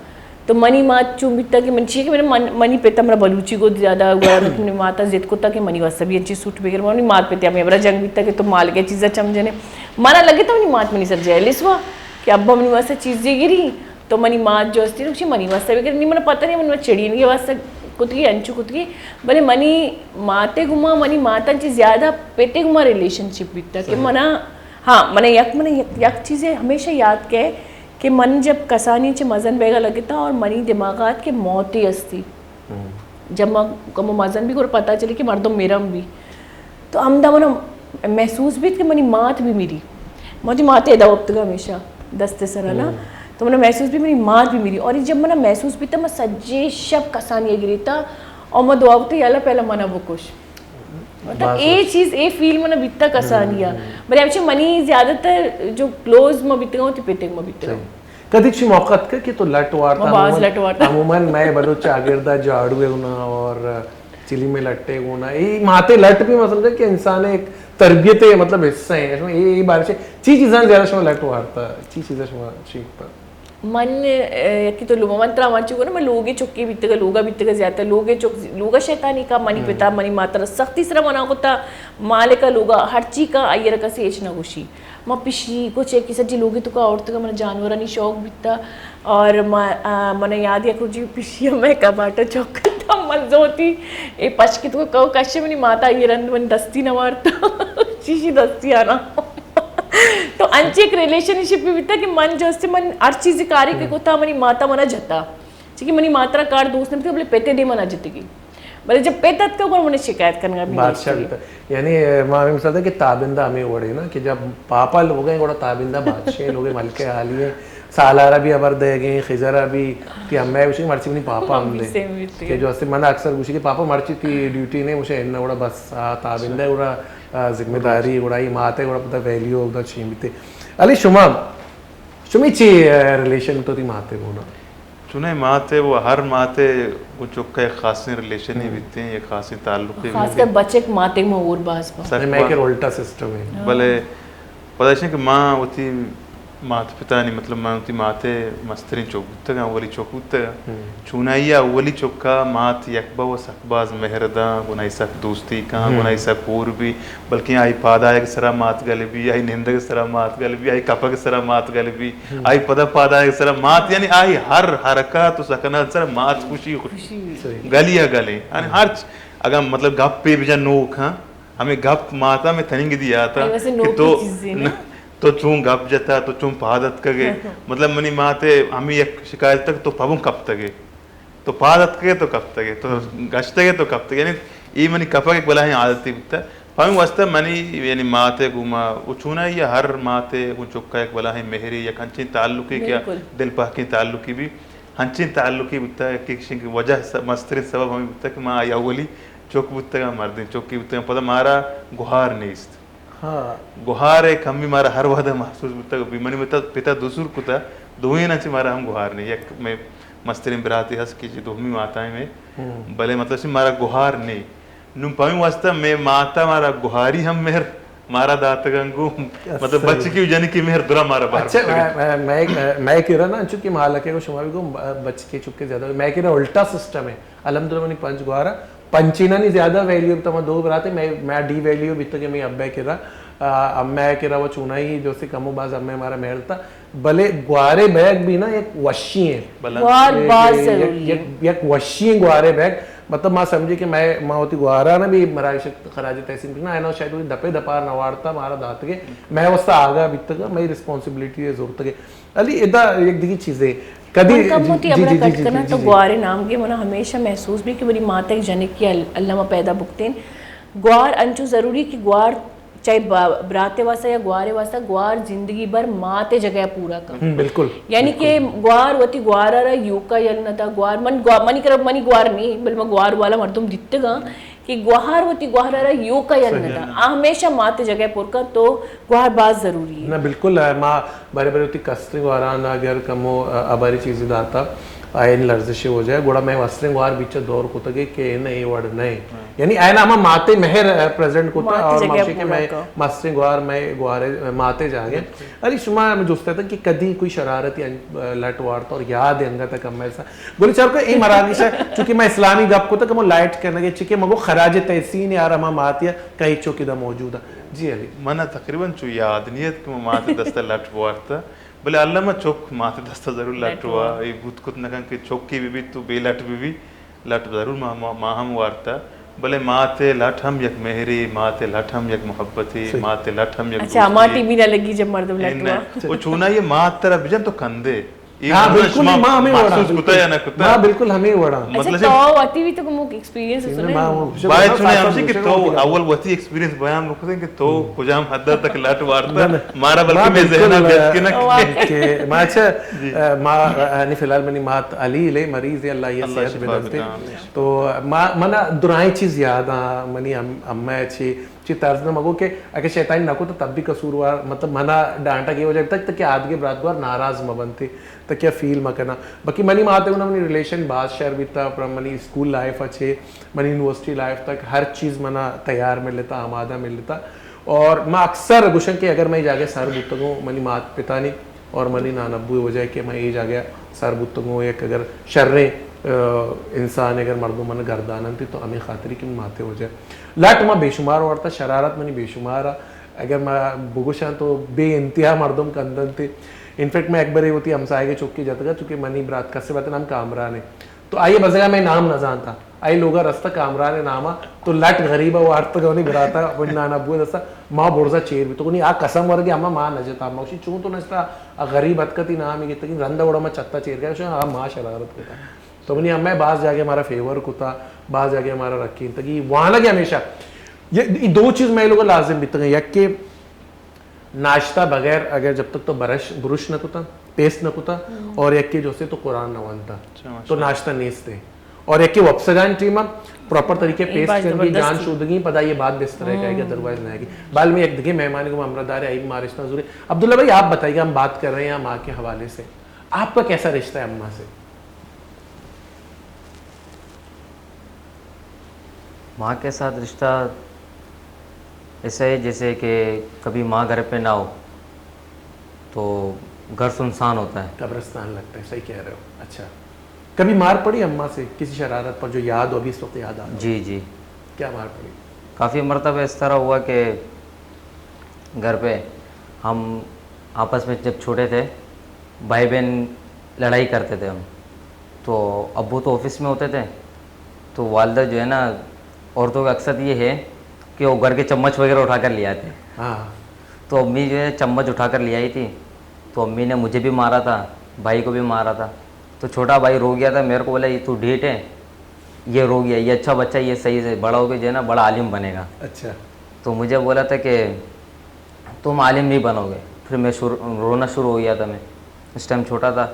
تو منی مات چون بیتا کہ من چی کہ من، من، منی پت ءَ مارا بلوچی گو زیادہ گوارا بیت، منی مات ءَ ضد کتا کہ منی واسطہ بھی انچی سوٹ بگر۔ منی مات پت ءَ ہمے ہبرا جنگ بیتا کہ تو مالک ءِ چیزا چم جنے۔ مارا لگتا منی مات منی سر جیلس وا کہ ابا منی واسطہ چیزے گری۔ تو منی مات جو استی نوشی منی واسطہ بگر، نی منا پتہ نہیں، من چڑینگے واسطہ کتگی، انچو کتگی، بلے منی ماتے گما، منی ماتا چی زیادہ پتے گما ریلیشن شپ بیتا کہ صحیح۔ منا، ہاں، منا یک، منا یک، یک چیزے ہمیشہ یاد کہ کہ من جب کسانی چہ مزن بیگا لگتا اور منی دماغ آت کہ موتی استی۔ جب ما کمو مزن بھی، گڑا پتا چلی کہ مردم میرم بھی۔ تو ہمدا منا محسوس بیت کہ منی مات بھی میری۔ ما وتی ماتے ادا وپتگا ہمیشہ دست سرا نا۔ تو منا محسوس بھی منی مات بھی میری۔ اور جب منا محسوس بیتا، ما سجے شب کسانی گریتا اور ما دعا کتا، یا اللہ پہلا منا بکش۔ مطلب اے چیز، اے فیل منا بیتا کسانی آ۔ بلے ہمچے منی زیادہ تر جو کلوز ما بیتگا، وتی پتگ ما بیتگا۔ کدی چی موقع اتکا کہ تو لٹ وارتا؟ ما باز لٹ وارتا۔ عموماً مئے بلوچ چاگردا جاڑو ء گونا اور چلی میں لٹے گونا۔ اے ماتے لٹ بھی میں سمجھا کہ انسان ایک تربیت ہے، مطلب حصہ ہے۔ اے، اے بارے سے چی چیزاں زیادہ شما لٹ وارتا؟ چی چیزاں شما چی کتا؟ من، اه، یکی تو لوگ، من ترا من چی گونا، من لوگے چکی بیتگا، لوگا بیتگا زیادہ، لوگے چک، لوگا شیطانی کا، منی پتا، منی ماترا سختی سرا منا کتا، مالکا لوگا ہرچی کا، آئیرا کسی ہچ نہ گوشی۔ ما پشی کچک کہ سجی لوگی توکا آورتگا، منا جانورانی شوق بیتا۔ اور ما، آ، منا یاد یک روچی پشی میں کباٹا چوک تا، من زوتی اے پشکی توکا کشے، منی ماتا یہ رند من دستی نہ وارتا۔ چیشی دستی آنا۔ تو انچے ایک ریلیشن شپ بیتا کہ من جو استے من ہر چیز کاری کہ کوتا منی ماتا منا جتا۔ چونکہ منی ماترا کار دوست نہ بیتا، بلے پتے دے منا جتگی۔ بلے جب پت اتکا، گڑا منا شکایت کنگا بھی بادشاہ بیتا۔ یعنی، ما ہمیں مثال کہ تابندہ ہمیں وڑے نا کہ جب پاپا لوگ ہیں، گڑا تابندہ بادشاہ لوگ ہیں، ملکہ عالی ہیں، سالارا بھی خبر دے گئے، خزرا بھی، کہ ہمیں اسے مرچی منی پاپا ہم دے۔ کہ جو اسے منا اکثر گوشی کہ پاپا مرچی تی ڈیوٹی نہیں، اسے ان گڑا بس، آ، تابندہ ہے، گڑا، آ، ذمہ داری، گڑا یہ مات ہے، گڑا پتہ ویلیو، گڑا چین بیتے۔ علی شما، شمی چی، آ، ریلیشن تو تی ماتے گونا؟ چونائی مات ء و ہر مات ء گوں چک ء یک خاصیں ریلیشنے بیتیں، یک خاصیں تعلقے بیتیں۔ خاص کر بچک مات ء ما اور باز با۔ سک یعنی مئے با۔ کہ الٹا سسٹم ہے۔ بلے پدا ایش کہ ما وتی مات پتانی، مطلب، من وتی مات ء مستریں چک بوتگاں، اولی چک بوتگاں۔ چونائی ء اولی چک ء مات یک با و سک باز مہر داں، گنائی سک دوستی کاں، گنائی سک ہور بی، بلکیں آئی پادایگ سرا مات گل بی، آئی نندگ سرا مات گل بی، آئی کپگ سرا مات گل بی، آئی پدا پادایگ سرا مات، یعنی آئی ہر حرکات و سکنات سرا مات خوشی، گلی ء گلیں۔ یعنی ہرچ اگاں مطلب گپ پہ بجا نوک ہاں، ہمیں گپ ماتا میں تننگ دی آتا کہ تو، تو چون گپ جتا، تو چون پاد اتکگے۔ مطلب منی مات ء ہمیں یک شکایت تک تو پبوں کپتگے۔ تو پاد اتکگے تو کپتگے، تو گشتگے تو کپتگے، یعنی اے منی کپگ ایک بلاہیں عادتے بوتا۔ پمیں واسطہ منی یعنی مات ء گوما و چونائی ء ہر مات ء گوں چکا یک بلاہیں مہرے، یک انچیں تعلقے کہ دل پہکیں تعلقے بی، انچیں تعلقے بوتا کہ ایشی کہ وجہ س-، مستریں سبب ہمیں بوتا کہ ما آئی اولی چک بوتگاں، مردیں چکے بوتگاں، پدا مارا گہار نیست۔ ہاں۔ گہار ء کمی مارا ہر وہد ء محسوس بوتگ۔ بی منی متا-، پتا دو سور کتا، دوئیناں چہ مارا ہم گہار نے۔ یک مئے مستریں براتے ہست کہ چہ دومی ماتائیں مئے۔ بلے مطلب چہ مارا گہار نے۔ نوں پمیں واسطہ مئے ماتا مارا گہاری ہم مہر مارا داتگاں گوں، مطلب بچکی و جنکی مہر درا مارا بہر اچھا، بوتگ۔ مئے، مئے، مئے، مئے کرا نا، انچو کہ مالک ہے، شما بھی گوں ب-، بچکی چکے زیادہ، مئے کرا الٹا سسٹم ہے۔ الحمدللہ منی پنچ گوارا پنچینانی زیادہ ویلیو بیتا، ما دو براتے، میں، میں ڈی ویلیو بیتا کہ میں ابے کرا، آ، امے کرا و چونائی جو سے کمو باز امے مارا مہر تا، بلے گوارے بیگ بھی نا یک وشی ہیں۔ گوار باز ضروری ہے۔ یک، یک وشی ہیں گوارے بیگ، مطلب ما سمجھے کہ میں، ما ہوتی گوارا نا بھی مراگش خراج تحسین کرنا، اینا شاید ہوتی دپے دپار نوارتا مارا داتگے، میں واسطہ آگا بیتگا، میں ریسپانسبلٹی ہے زورتگے۔ علی، ادا یک دگی چیزے۔ کدی من کم جی، ہوتی جی، ابرا جی، کٹ جی، کرنا جی، تو جی۔ گوارے نام گے منا ہمیشہ محسوس بھی کہ منی مات ایک جنک کی ال-، اللہ ما پیدا بکتین۔ گوار انچو ضروری کہ گوار چاہے با-، براتے واسطہ یا گوارے واسطہ، گوار زندگی بھر ماتے جگہ پورا کن۔ ہم، بالکل، یعنی بالکل۔ کہ گوار وتی گوارا را یوکا یل نہ دا، گوار من گوا-، منی کرا منی گوار نہیں، بل من گوار والا مردم دیتگاں۔ کہ گوہار وتی گوہارا را یوکا یل نہ دا۔ آ ہمیشہ مات جگہ پر کن تو گوہار باز ضروری ہے۔ نہ، بالکل، ما بارے بارے وتی کستریں گوہاران اگر کمو، آ، اباری چیزی داتا، آئین لرزش ہو جائے، گڑا میں وستریں گوہار بیچ دور کتگے کہ نہ اے وڑ نہ۔ یعنی آئین ہما ماتے مہر، آ، پریزنٹ کتا اور ماشی کہ میں مستریں گوہار میں گوہارے، آ، ماتے جاگے۔ علی، شما ہمیں جستا تھا کہ کدی کوئی شرارتی ان-، لٹ وارتا اور یاد ہے انگا تک ہم ایسا؟ گلی چار کو اے مراگش ہے، چونکہ میں اسلامی گپ کو تھا کہ وہ لائٹ کرنے کے چکے مگو خراج تحسین یار ہما ماتیا کئی چوکی دا موجود ہے۔ جی علی۔ منا تقریباً چو یاد نیت کہ ما مات دستا لٹ وارتا، بلے اللہ ما چوک مات دستا ضرور لٹ لٹ وا، وا۔ اے بوت کت نکن کہ چوکی بھی بھی تو بے لٹ بھی بھی۔ لٹ ضرور ما، ما، ما ہم وارتا۔ بلے مات ءِ لٹ ہم یک مہرے، مات ءِ لٹ ہم یک محبتے، صحیح۔ مات ءِ لٹ ہم یک اچھا، ہما دوستی۔ ٹی وی نہ لگی جب مردم لٹ ہوا۔ او چونا یہ مات ترا بجن تو کندے۔ اے ہاں، بالکل، ما ہمیں وڑا، محسوس کتا یا نہ کتا؟ ما بالکل ہمیں وڑا۔ اچھا، مطلب تو وتی بھی تو کمو ایکسپیرینس سنے؟ باید چونا ہمشی کہ تو اول وتی ایکسپیرینس بیان بکتیں کہ تو کجام حد تک لٹ وارتا، مارا بلکہ میں ذہن بیت کہ نہ کہ ما اچھا، جی۔ ما یعنی فی الحال منی مات علی لے مریض ہے، اللہ یہ صحت بدنتے۔ تو ما، منا درائیں چیز یاد آ، منی ام-، امہ چی، چی طرز نہ مگو کہ اگہ شیطانی نہ کو تو تب بھی قصوروار، مطلب منا ڈانٹا گئے وجہ تک تاکہ آدگے برات گوار ناراض مہ بنتے، تاکہ فیل مہ کنا۔ باقی منی ماتے گنا منی ریلیشن باز شر بیتا، پر منی اسکول لائف اچھے، منی یونیورسٹی لائف تک ہر چیز منا تیار ملتا، آمادہ ملتا۔ اور ما اکثر گوشن کہ اگر میں جاگہ سر بوتگوں، منی مات پتانی اور منی نان ابو وجہ کہ من اے جاگہ سر بوتگوں، یک اگر شریں، آ، انسان اگر مردم من گردان انت تو ہمیں خاطری کہ ماتے وجہ لٹ ما بے شمار وارتا، شرارت منی بے شمار آ۔ اگر ما بگوشاں تو بے انتہا مردم کندنت۔ انفیکٹ میں ایک بری ہوتی ہمسائے کے چوکی جتگا، چونکہ منی برات کسے بات نام کامران ہے۔ تو آئیے بزگا میں نام نہ جانتا۔ آئی لوگا رستہ کامران ناما تو لٹ غریبا وارتگا، انی براتا، اپنی نانا بوئے دستا، ما برزا چیر بھی۔ تو کنی آ قسم ورگے ہما ما نجتا، ما اسی چون تو نجتا، آ غریب اتکتی نامی گتگی، رندا وڑا ما چتا چیر گیا، شو آ ما شرارت کتا۔ تو منی امہ باز جاگہ ہمارا فیور کتا، باز جاگہ ہمارا رکھینتگی، وانگے ہمیشہ۔ یہ، یہ دو چیز میں لوگا لازم بیتگا، یک کہ ناشتہ بغیر اگر جب تک تو برش، برش نہ کتا، پیسٹ نہ کتا، اور یک کہ جو سے تو قرآن نہ وانتا، اچھا، تو ماشاءاللہ۔ ناشتہ نیست ہے۔ اور یک کہ وپسگان ٹیم پراپر طریقے اے پیسٹ باز کن کی جان زبردست۔ شودگی پدا یہ بات بستر ہے کہ ادروائز نہ ہے کہ بال میں یک دگے مہمان کو ہمراہ دار ہے، آئی مارشتہ ضروری۔ عبداللہ بھائی، آپ بتائیے، ہم بات کر رہے ہیں ماں کے حوالے سے، آپ کا کیسا رشتہ ہے اماں سے؟ ماں کے ساتھ رشتہ ایسا ہے جیسے کہ کبھی ماں گھر پہ نہ ہو تو گھر سنسان ہوتا ہے۔ قبرستان لگتا ہے، صحیح کہہ رہے ہو۔ اچھا، کبھی مار پڑی اماں سے کسی شرارت پر جو یاد ہو، ابھی اس وقت یاد آ رہا ہو؟ جی، جی۔ کیا مار پڑی؟ کافی مرتبہ اس طرح ہوا کہ گھر پہ ہم آپس میں جب چھوٹے تھے، بھائی بہن لڑائی کرتے تھے ہم، تو ابو تو آفس میں ہوتے تھے، تو والدہ جو ہے نا، عورتوں کا اکثر یہ ہے کہ وہ گھر کے چمچ وغیرہ اٹھا کر لے آتے ہیں۔ ہاں۔ تو امی جو ہے چمچ اٹھا کر لے آئی تھی، تو امی نے مجھے بھی مارا تھا، بھائی کو بھی مارا تھا۔ تو چھوٹا بھائی رو گیا تھا، میرے کو بولا، "یہ تو ڈھیٹ ہے، یہ رو گیا، یہ اچھا بچہ، یہ صحیح سے بڑا ہو کے جو ہے نا بڑا عالم بنے گا۔" اچھا۔ تو مجھے بولا تھا کہ تم عالم نہیں بنو گے۔ پھر میں شروع، رونا شروع ہو گیا تھا، میں اس ٹائم چھوٹا تھا۔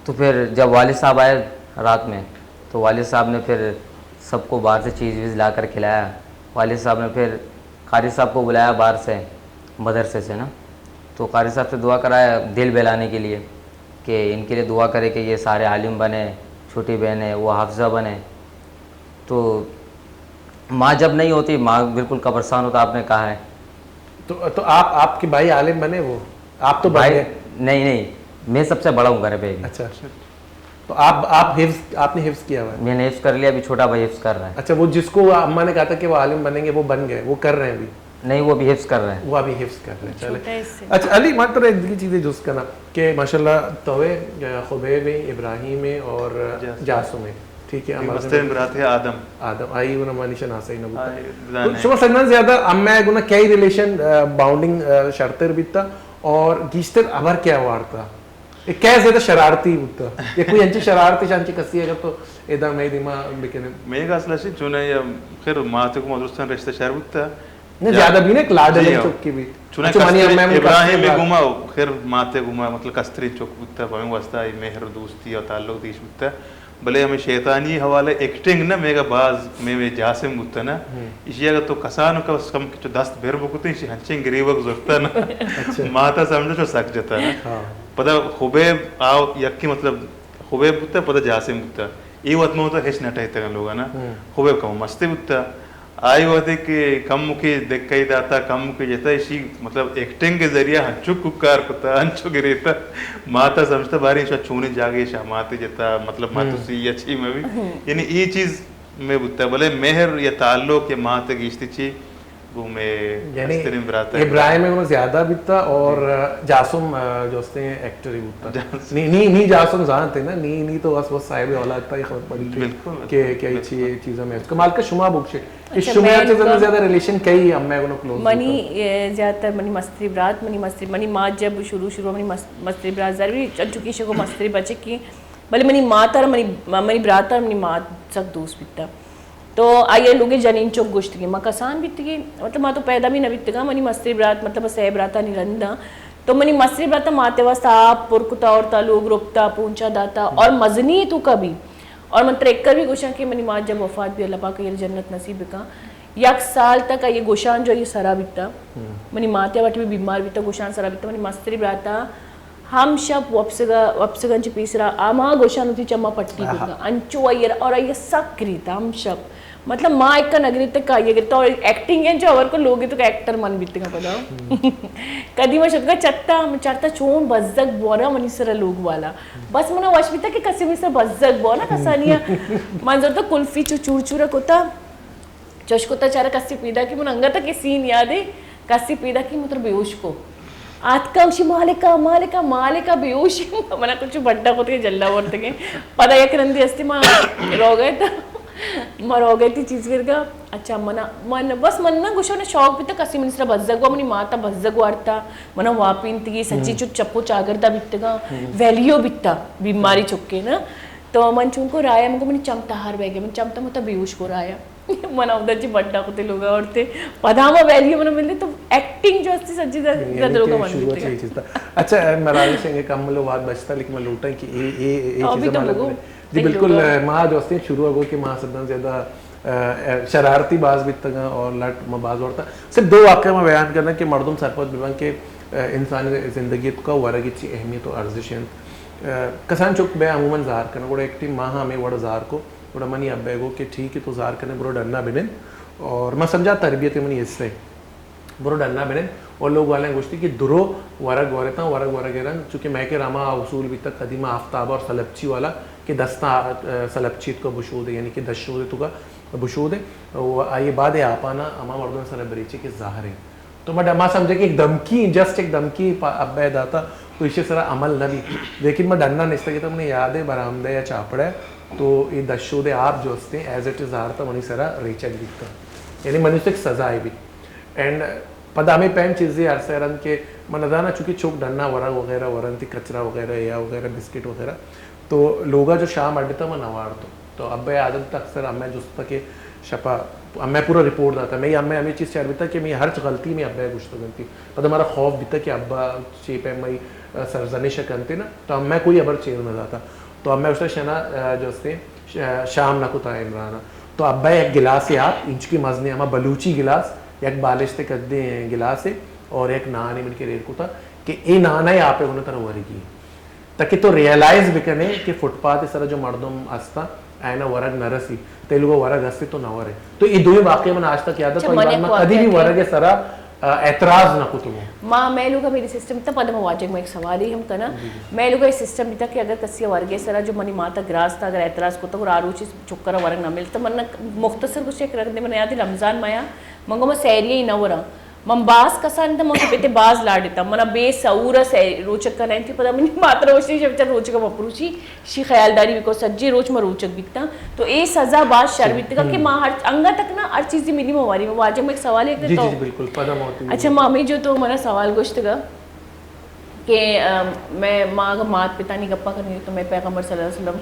تو پھر جب والد صاحب آئے رات میں، تو والد صاحب نے پھر سب کو باہر سے چیز ویز لا کر کھلایا۔ والد صاحب نے پھر قاری صاحب کو بلایا باہر سے، مدرسے سے نا، تو قاری صاحب سے دعا کرایا دل بہلانے کے لیے کہ ان کے لیے دعا کرے کہ یہ سارے عالم بنے، چھوٹی بہن ہے وہ حافظہ بنے۔ تو ماں جب نہیں ہوتی، ماں بالکل قبرستان ہوتا، آپ نے کہا ہے۔ تو، تو آپ، آپ کے بھائی عالم بنے وہ؟ آپ تو بن بھائی، گئے۔ نہیں، نہیں، میں سب سے بڑا ہوں گھر پہ بھی۔ اچھا۔ تو آپ، آپ حفظ، آپ نے حفظ کیا ہوا ہے؟ میں نے حفظ کر لیا، ابھی چھوٹا بھائی حفظ کر رہا ہے۔ اچھا، وہ جس کو اماں نے کہا تھا کہ وہ عالم بنیں گے، وہ بن گئے، وہ کر رہے ہیں ابھی؟ نہیں، وہ ابھی حفظ کر رہے ہیں۔ وہ ابھی حفظ کر رہے ہیں، چلے۔ چھوٹا حصے۔ اچھا، علی، من ترا ایک دگہ چیزے جست کناں کہ ماشاءاللہ تو، اے، خبیب اے، ابراہیم اے اور جاسم۔ جاسم اے۔ ٹھیک ہے، ٹھیک، ہمارا مسترین برات ہے آدم۔ آدم، آئی گنا مانی شناسائی نہ بوتا۔ آئی تو زانے۔ شما سجنان زیادہ امہ گنا کئی ریلیشن، آ، باؤنڈنگ، آ، شرتر بیتا اور گیشتر ابر کیا وارتا؟ اے کئے زیادہ شرارتی بوتا؟ یا کوئی انچی شرارتی شانچی کسی اگر تو ادا مئے دیما بکنے؟ مئے گا اصل اشی چونے یا خیر ماتے کو درستان رشتہ شر بوتا۔ نہ، یا زیادہ بھی نہ، ایک لاڈلیں جی ہاں۔ چکی بھی۔ چونے اچھا، منی کستری امہ میں ابراہیم کستری گوما، خیر ماتے گوما، مطلب کستری چک بوتا، پمیں واسطہ ای مہر دوستی اور تعلق دیش بوتا۔ بلے ہمیں شیطانی حوالے ایکٹنگ نہ میگا باز میں، میں جاسم بوتا نا۔ ہم۔ اشی اگر تو کسان کم از کم کہ تو دست بھر بکتے، اشی ہنچیں گریبک زرتا نا۔ اچھا۔ ماتا سمجھو چو سک جتا نا۔ ہاں۔ پدا خبیب آو یکی مطلب خبیب بوتا، پدا جاسم بوتا۔ اے وت ما تو ہچ نہ ٹہیتگاں لوگا نا۔ ہم۔ خبیب کم مستے بوتا۔ آئی وہدے کہ کمکے دکئی داتا، کمکے جتا، اشی مطلب ایکٹنگ کے ذریعہ ہنچو کوکار کتا، ہنچو گریتا، ماتا سمجھتا باریں شاید چونیں جاگے شاہ ماتے جتا، مطلب ماتو ہم۔ سی یا چی میں بھی۔ ہم۔ یعنی اے چیز میں بوتا، بلے مہر یا تعلق یا ماتے گیشتی چی گوں مئے یعنی استریں برات ءَ ابراہیم ءَ گوں زیادہ بیتا اور جاسم، آ، جو استیں ایکٹر ہی بوتا۔ جاسم۔ نی، نی، نی جاسم زانتے نا، نی، نی تو بس، بس صاحب اولاد تھا، یہ خبر پڑی تھی بالکل، کہ، کہ بالکل۔ چی-، چیزاں میں۔ کمال کا شما بوکشے کہ اچھا، شما میں چیزاں میں زیادہ ریلیشن کئی ہم میں گوں کلوز منی، ہوتا۔ اے، زیادہ تر منی مستری برات، منی مستری، منی ماں جب شروع، شروع منی مس-، مستری برات ضروری، چونکہ شگو مستری بچے کی، بلے منی ماں تر، منی، منی برات تر، منی ماں سک دوست بیتا۔ تو آئی ءَ لوگ ءَ جنین چک گوشتگی، ما کسان بیتگی، مطلب، ما تو پیدا بھی نہ بیتگاں، منی مستری برات، مطلب، سہ براتانی رندا۔ تو منی مستری براتا ماتے واسطہ آپ پر کتا، اور تا لوگ رکتا، پونچا داتا، اور مزنی تو کا بھی۔ اور من ترکر بھی گوشاں کہ منی ماں جب وفات بھی، اللہ پاک یہ جنت نصیب بکا۔ یک سال تک یہ گوشان جو یہ سرا بیتا۔ منی ماتے وٹ بھی بیمار بیتا، گوشان سرا بیتا، منی مستری براتا ہم شپ وپسگا، وپسگا انچو پیسرا، آ ما گوشان وتی چما پٹی آہا۔ کتگا، انچو آئی ءَ را، اور آئی ءَ سک گریتا ہم شپ۔ مطلب، ما ایکا نہ گریتگ کہ آئی ءَ گریتا، اور ایکٹنگ انچو ہور کو لوگ تو ایکٹر من بیتگا پدا۔ کدی ما شتگا چتا، ہم چارتا چون بزگ بورا منی سر لوگ والا۔ بس منا وش بیتا کہ کسی منی سر بزگ بورا کسانی۔ من زرتا کلفی چو چور چورا کتا۔ چوش کتا چارا کسی پیدا کی، من انگت کہ سین یاد ہے، کسی پیدا کی من تر بیہوش کو۔ آتکا اوشی مالکا، مالکا، مالکا بیہوش۔ منا کچھ بڈا کت کے جلا ورتگے۔ پدا یک رندی ہستی ما روگئے تا، ما روگئے تی چیز گرگا۔ اچھا منا، من، بس من نا گوشو نا شوق بیتا کسی منی سرا بزگ وا، منی ماتا بزگ وارتا، منا واپینتگی، سچی چٹ چپو چاگردا بیتگا، ویلیو بیتا، بیماری چکے نا۔ تو من چونکو رایا، من کو منی چم تہار بیگے، من چم تا متا بیہوش کو رایا۔ من اودا چی بڈا کتے لوگا اورتے۔ پدا ما ویلیو منا ملے تو ایکٹنگ جو استی سجی در، یعنی در لوگا کہ من شروع بیتگا۔ چی چیز تھا۔ اچھا، اے مراگش انگے کم ملو واد بچتا، لیکن من لوٹاں کہ اے، اے، اے ابھی چیز تو ہمارا بگو۔ جی اے بالکل، لوگا۔ ما جو استی شروع اگو کہ ما سدن زیادہ، آ، شرارتی باز بیتگا اور لٹ ما باز ورتا۔ صرف دو واقعہ ما بیان کرنا کہ مردم سرپد ببن کہ، آ، انسانی زندگی تو کا ورگ چی اہمیت و ارزش انت۔ آ، کسان چک بے عموماً ظاہر کرنا، گوڑا ایکٹنگ ما ہمیں وڑ ظاہر کو۔ گڑا منی ابا ء گو کہ ٹھیک ہے، تو زار کنے، برو ڈنا بنند۔ اور من سمجھا تربیت منی حصہ ہے، برو ڈنا بنند۔ اور لوگ والے گوشتی کہ درو ورگ ورتاں، ورگ ورگ رنگ، چونکہ میں کہ راما اصول بیتا قدیم آفتاب اور سلپچی والا کہ دستا، آ، سلپچی تو کا بشودے، یعنی کہ دشودے تو کا بشودے، و آئی بعد آپانا ہما مردم سر بریچے کہ زہر ہے۔ تو ما ڈ-، ما سمجھے کہ ایک دھمکی، جسٹ ایک دھمکی پا-، ابا ء داتا، تو ایشی سرا عمل نہ بیت۔ لیکن ما ڈنا نشتگ اتاں، منی یاد ہے برآمدہ یا چاپڑ ہے، تو اے دشودے آپ جو ہستیں، ایز اٹ از آرتا منی سرا ریچگ بیتا۔ یعنی منی تو ایک سزا ہے بیت۔ اینڈ پدا ہمیں پیم چیزی عرصہ رند کہ من نہ دانا، چونکہ چوک ڈنا ورگ وغیرہ ورنتی، کچرا وغیرہ یا وغیرہ بسکٹ وغیرہ، تو لوگا جو شام اڈتا من نوارتو۔ تو ابا عادت اکثر ہمیں جستا کہ شپا ہمیں پورا رپورٹ داتا۔ میں ہمیں ہمیں چیز چار بیتا کہ میں ہر غلطی میں ابا گوشت گنتی۔ پدا ہمارا خوف بیتا کہ ابا چی پہ مئی سرزنش کنتے نا، تو ہمیں کوئی ابر چیر نہ داتا۔ تو ہمیں اس شنا، آ، جو استے، ش-، شام نہ کتا عمران۔ تو ابا ایک گلاس آپ، انچکی مزنے ہما بلوچی گلاس، یک بالشت کدے گلاس ہے اور ایک نان من کے ریر کتا کہ اے نان ہے آپ انہوں تر ورگی۔ تاکہ تو ریئلائز بکنے کہ فٹ پاتھ سر جو مردم ہستا، آئینا ورگ نہ رسی، تئی لوگا ورگ ہستی تو نہ ورے۔ تو اے دوئیں واقعہ من آج تک یاد ہے، اچھا، تو من ایک واقعہ کدی بھی کہ ورگ سرا، آ، اعتراض نہ کتو۔ ما، میں لوگا میری سسٹم تا پد ما واجہ میں ایک سوال ہی ہم کنا۔ جی، جی۔ میں لوگا یہ سسٹم بیتا کہ اگر کسی ورگ سرا جو منی ماتا گراس تا اگر اعتراض کتو اور آ روچی چکر ورگ نہ ملتا، من مختصر کچھ ایک رکھ دے، من یاد ہے رمضان مایا منگو ما سہری ہی نہ ورا۔ من باز کسان اتاں، من پتے باز لاڈ اتاں۔ منا بے سعور ء سہ روچگ کنائینتی، پدا منی ماترا وشی شہ بچار روچگ ء مپروشی، شی خیالداری بکو، سجے روچ ما روچگ بیتاں۔ تو اے سزا باز شر بیتگا کہ ما ہر انگا تک نا ہر چیزی ملی مواری۔ واجہ میں ایک سوال ہے کہ جی، تو جی، جی، بالکل، پدا موتی اچھا، مامی جو تو منا سوال گوشتگا کہ، ام، میں، ما اگر مات پتانی گپا کنی تو میں پیغمبر صلی اللہ علیہ وسلم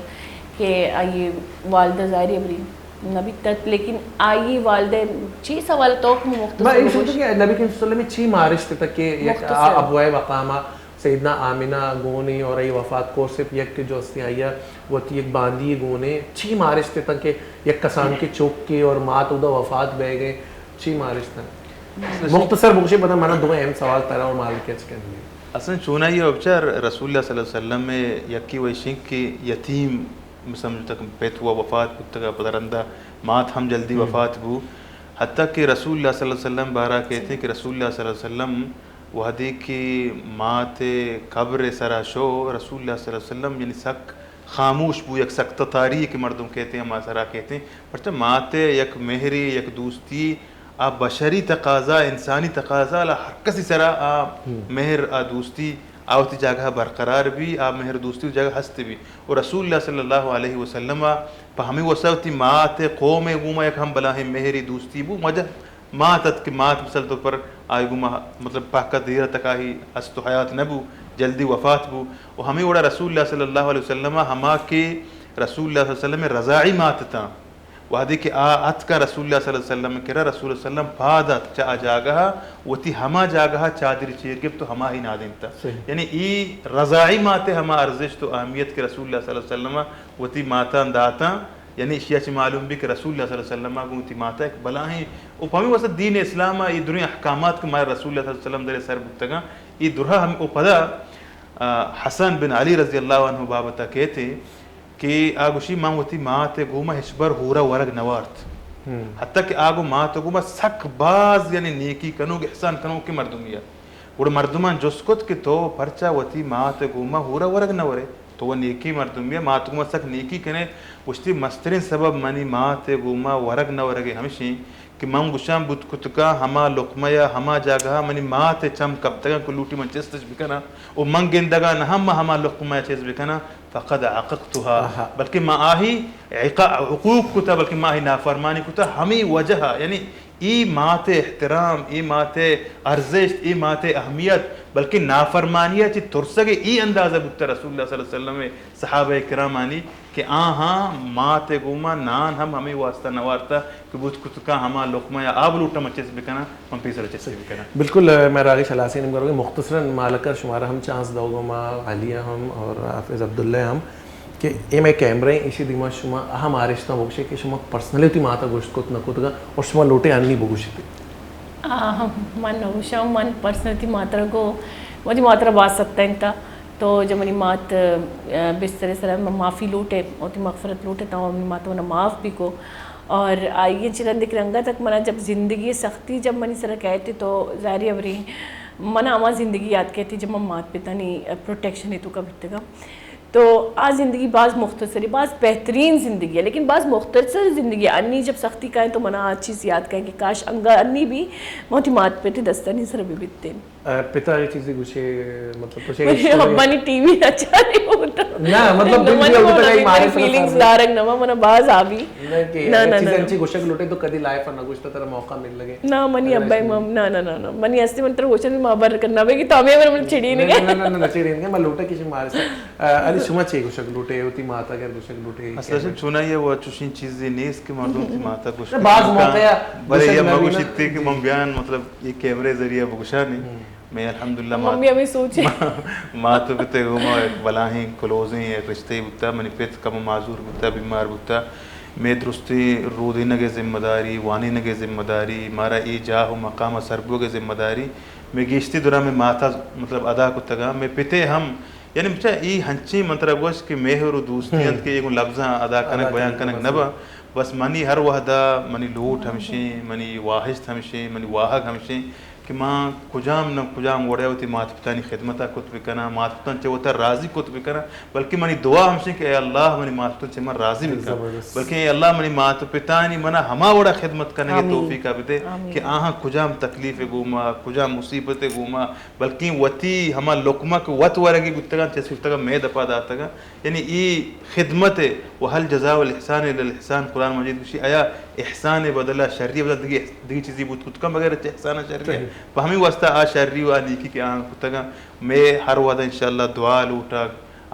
کہ آئی والدہ ظاہری ابری نہ بیتت، لیکن آئی والدہ چی سوال تو کہ مختصر ما ایشی تو کہ نبی کریم صلی اللہ علیہ وسلم چی مارشت تک کہ یک مختصر۔ ابوائے مقامہ سیدنا آمنہ گونے اور ای وفات کو صرف یک جو استی آئی وتی یک باندی گونے چی مارشت تک کہ یک کسان کے چوک کے اور مات ادا وفات بہ گئے چی مارشت تک؟ مختصر بگوشے پدا منا دو اہم سوال ترا اور مالک اچ کن۔ اصلاً چونائی ء بچار رسول اللہ صلی اللہ علیہ وسلم ء یکی وشنک کہ یتیم سمجھتگ پت و وفات بوتگ ء پدا رندا مات ہم جلدی وفات بو۔ حتیٰ کہ رسول اللہ صلی اللہ علیہ وسلم بارہ کہتے ہیں کہ رسول اللہ صلی اللہ علیہ وسلم وہدے کہ مات قبر سرا شو، رسول اللہ صلی اللہ علیہ وسلم یعنی سک خاموش بو، یک سک تتاری کہ مردم کہتے ہیں، ہما سرا کہتے ہیں۔ پرچہ مات یک مہری، یک دوستی آ بشری تقاضا، انسانی تقاضا، لا ہر کسی سرا آ مہر، آ دوستی، آ وتی جاگہ برقرار بی، آ مہر دوستی وتی جاگہ ہست بی۔ و رسول اللہ صلی اللہ علیہ وسلم پہ ہمیں وسا وتی مات قوم گوما یک ہم بلاہیں مہری دوستی بو۔ مجہ مات ات کہ مات مثال طور پر آئی گوما مطلب پہکا دیر تکاہی است و حیات نہ بو، جلدی وفات بو۔ و ہمیں وڑا رسول اللہ صلی اللہ علیہ وسلم ہما کہ رسول اللہ صلی اللہ علیہ وسلم رضاعی مات تاں، وہدے کہ آ اتکا رسول اللہ صلی اللہ علیہ وسلم کرا، رسول اللہ صلی اللہ علیہ وسلم پاد ات چہ آ جاگہا، وتی ہما جاگہا چادر چیر گپت و ہما ہی نادینتا۔ یعنی ای رضاعی ماتے ہما ارزشت و اہمیت کہ رسول اللہ صلی اللہ علیہ وسلم وتی ماتاں داتاں، یعنی اشیا چہ معلوم بی کہ رسول اللہ صلی اللہ علیہ وسلم گوں وتی ماتا ایک بلاہیں، و پمی واسطہ دین اسلام ای دریں احکامات کہ مارا رسول اللہ صلی اللہ علیہ وسلم در سر بوتگاں، ای درہ ہم و پدا، آ، حسن بن علی رضی اللہ عنہ بابتا کہتے، کہ آ گوشی، من وتی مات ء گوما ہچبر ہورا ورگ نہ وارت۔ حتی کہ آ گوں مات ء گوما سک باز، یعنی نیکی کنوک، احسان کنوکیں مردمی ات۔ گڑا مردماں جست کت کہ تو پرچا وتی مات ء گوما ہورا ورگ نہ ورے؟ تو و نیکی مردمی ء، مات ء گوما سک نیکی کنے۔ گوشتی، مستریں سبب منی مات ء گوما ورگ نہ ورگ ء ہمشیں کہ من گوشاں بوت کتگاں ہما لقمہ یا ہما جاگہا منی مات ء چم کپتگاں کہ لوٹی من چستش بکناں و من گندگاں نہ ہم من ہما لقمہ ء چست بکناں، فقد عققتها، بلکہ ما آہی عقا-، عقوق کتا، بلکہ ما آہی نافرمانی کتا، ہمیں وجہ ء، یعنی ای مات ء احترام، ای مات ء ارزشت، ای مات ء اہمیت، بلکہ نافرمانی ء چہ ترسگ ء ای اندازہ بوتا رسول اللہ صلی اللہ علیہ وسلم ء صحابہ کرامانی کہ آہاں مات ء گوما نان ہم ہمیں واسطہ نہ وارتا کہ بوت کتکاں ہما لقمہ یا آب لوٹا من چست بکناں، من پیسر چست بکناں۔ بالکل، ء، مئے راگش ہلاسی نیمگا روگے، مختصراً مالکر شمارا ہم چانس دئوگا ما علی ہم اور حافظ عبداللہ ہم کہ اے مئے کیمرہ ہیں، ایشی دیما شما اہم آرشتاں بگوشے کہ شما پرسنلی وتی ماتا گوشت کت نہ کتگا اور شما لوٹے انی بگوشتے۔ آ، من نہ گوشاں، من پرسنلی وتی ماترا گو، وتی ماترا باز سک تنگتا۔ تو جب منی مات، ء، بستر سرا من معافی لوٹے، وتی مغفرت لوٹے، تو منی مات منا معاف بھی کو۔ اور آئی چہ رند ایک رنگا تک منا جب زندگی سختی جب منی سرا کہتے تو ظاہری ابری منا ہما زندگی یاد کہتی جب من مات پتانی پروٹیکشن تو کا بیتگا۔ تو آ زندگی باز مختصری، باز بہترین زندگی ہے، لیکن باز مختصر زندگی ہے۔ انی جب سختی کائیں تو منا آ چیز یاد کائیں کہ کاش انگا انی بھی موتی مات پتی دستانی سر بھی بیتیں۔ ء، پتا اے چیزے گوشے، مطلب، تو چے منی اشکرے؟ ابا نی ٹی وی نہ چاری ہوتا۔ نہ، مطلب، نہ، بل منی بھی ہوتا ابا ہے، نی مارے سر فیلنگز سر۔ دارگ نہ، منا باز آبی۔ نہ، کہ نہ، اے نہ، چیز نہ، انچی نہ۔ گوشگ لوٹے تو کدی لائف نہ گوشتا ترا موقع مل لگے۔ نہ، منی اللہ ابا رحم امام، نہ، نہ، نہ، نہ۔ منی ہستی من ترا گوشن ما بر کر نہ بگی تو ہمیں من چڑی نہ، نہیں۔ نہ، نہ، نہ، نہ، چڑی نہیں، ما لوٹا کسی مارے سر۔ ء، علی، شما چے گوشگ لوٹے، وتی ماتا گر گوشگ لوٹے؟ اصل چونائی ہے، وہ چوشیں چیزے نیست کہ مردم وتی ماتا گوشت نہ باز کن۔ موقع ہے، بلے گوشگ یہ نہ مگوشتے کہ من بیان، مطلب، یہ کیمرے ذریعہ بگوشانی۔ ہم۔ میں الحمدللہ مات-، ممی ہمیں سوچے۔ مات و پتے گوما ایک بلاہیں کلوزیں ایک رشتے بوتا، منی پت کم معذور بوتا، بیمار بوتا۔ میں درستیں رودینگ ذمہ داری، وانینگ ذمہ داری، مارا اے جاہ و مقام سربوگ ذمہ داری، میں گیشتی دورا میں ماتا، مطلب، ادا کتگا۔ میں پتے ہم یعنی بچا ای ہنچیں من ترا گوشت کہ مہر و دوستی انت کہ ایگوں لبزاں ادا کنگ، بیان کنگ نہ با۔ بس منی ہر وہدا منی لوٹ ہمشیں، منی واہشت ہمشیں، منی واہگ ہمشیں کہ ما کجام نہ کجام وڑے وتی مات پتانی خدمتا کت بکناں، مات پتان چہ وتا راضی کت بکناں، بلکہ منی دعا ہمشیں کہ اے اللہ منی مات پتان چہ من راضی بکن، بلکہ اے اللہ منی مات پتانی منا ہما وڑا خدمت کنگ توفیقا بدے کہ آہاں کجام تکلیف گوما، کجام مصیبت گوما، بلکیں وتی ہما لقمہ کہ وت ورگی بوتگاں، چست کرتگاں، مئے دپا داتگاں۔ یعنی ای خدمت ء، وهل جزاء الاحسان الا الاحسان، قرآن مجید گوشی، آیا احسان ء بدلا، شری ء بدلا دگی، دگی چیزی بوت کت کن بغیر چہ احسان ء شری ء؟ پہ ہمیں واسطہ آ شری و آ نیکی کہ آہاں کتگاں، مئے ہر وہدا انشاءاللہ دعا لوٹگ،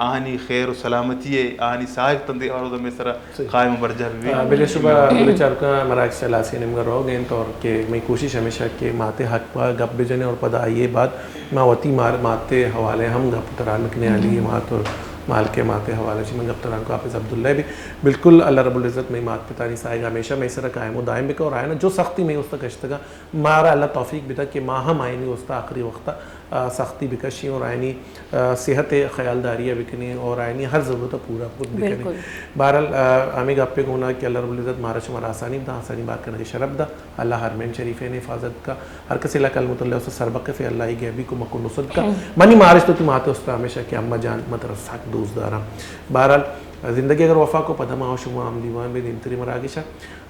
آہانی خیر و سلامتی ء، آہانی ساہگ تندے ہر وہدا مئے سرا قائم و برجاہ بہ بیت۔ آ، بلے شبہ، بلے چاروکاں، مراگش ء ہلاسی ء نیمگا روگ ء انت اور کہ مئی کوشش ہمیش ات کہ مات ء حق ء گپ بجنیں اور پدا آئی ء بعد ما وتی مار-، مات ء حوالہ ء ہم گپ تران بکنیں، علی ء مات اور مالک ء مات ء حوالہ ء چہ من گپ تران کو حافظ عبداللہ بھی۔ بالکل اللہ رب العزت مئی مات پتانی ساہگ ء ہمیشہ مئی سرا قائم و دائم بکا اور آیانا جو سختی مئی است کشتگا مارا اللہ توفیق بدا کہ ما ہم آیانی است آخری وقت آ، سختی بکشیں اور آیانی، آ، صحت ء خیالداری ء بکنیں اور آیانی ہر ضرورت ء پورا کت بکنیں۔ بہرحال، آ، ہمیں گپ ء گونا کہ اللہ رب العزت مارا شمارا آسانی بدا، آسانی بار کنگ ء شرف دا، اللہ حرمین شریفین حفاظت کا، ہر کسی لا کلمۃ اللہ اس سربقف، اللہ ای غیبی کمک و نصرت کا۔ منی مارش تو تی مات است ہمیشہ کہ اماں جان مترا سک دوست داراں۔ بہرحال، زندگی اگر وفا کو پدا ما و شما ہم دیوان بیں دیمتری مراگش ءَ۔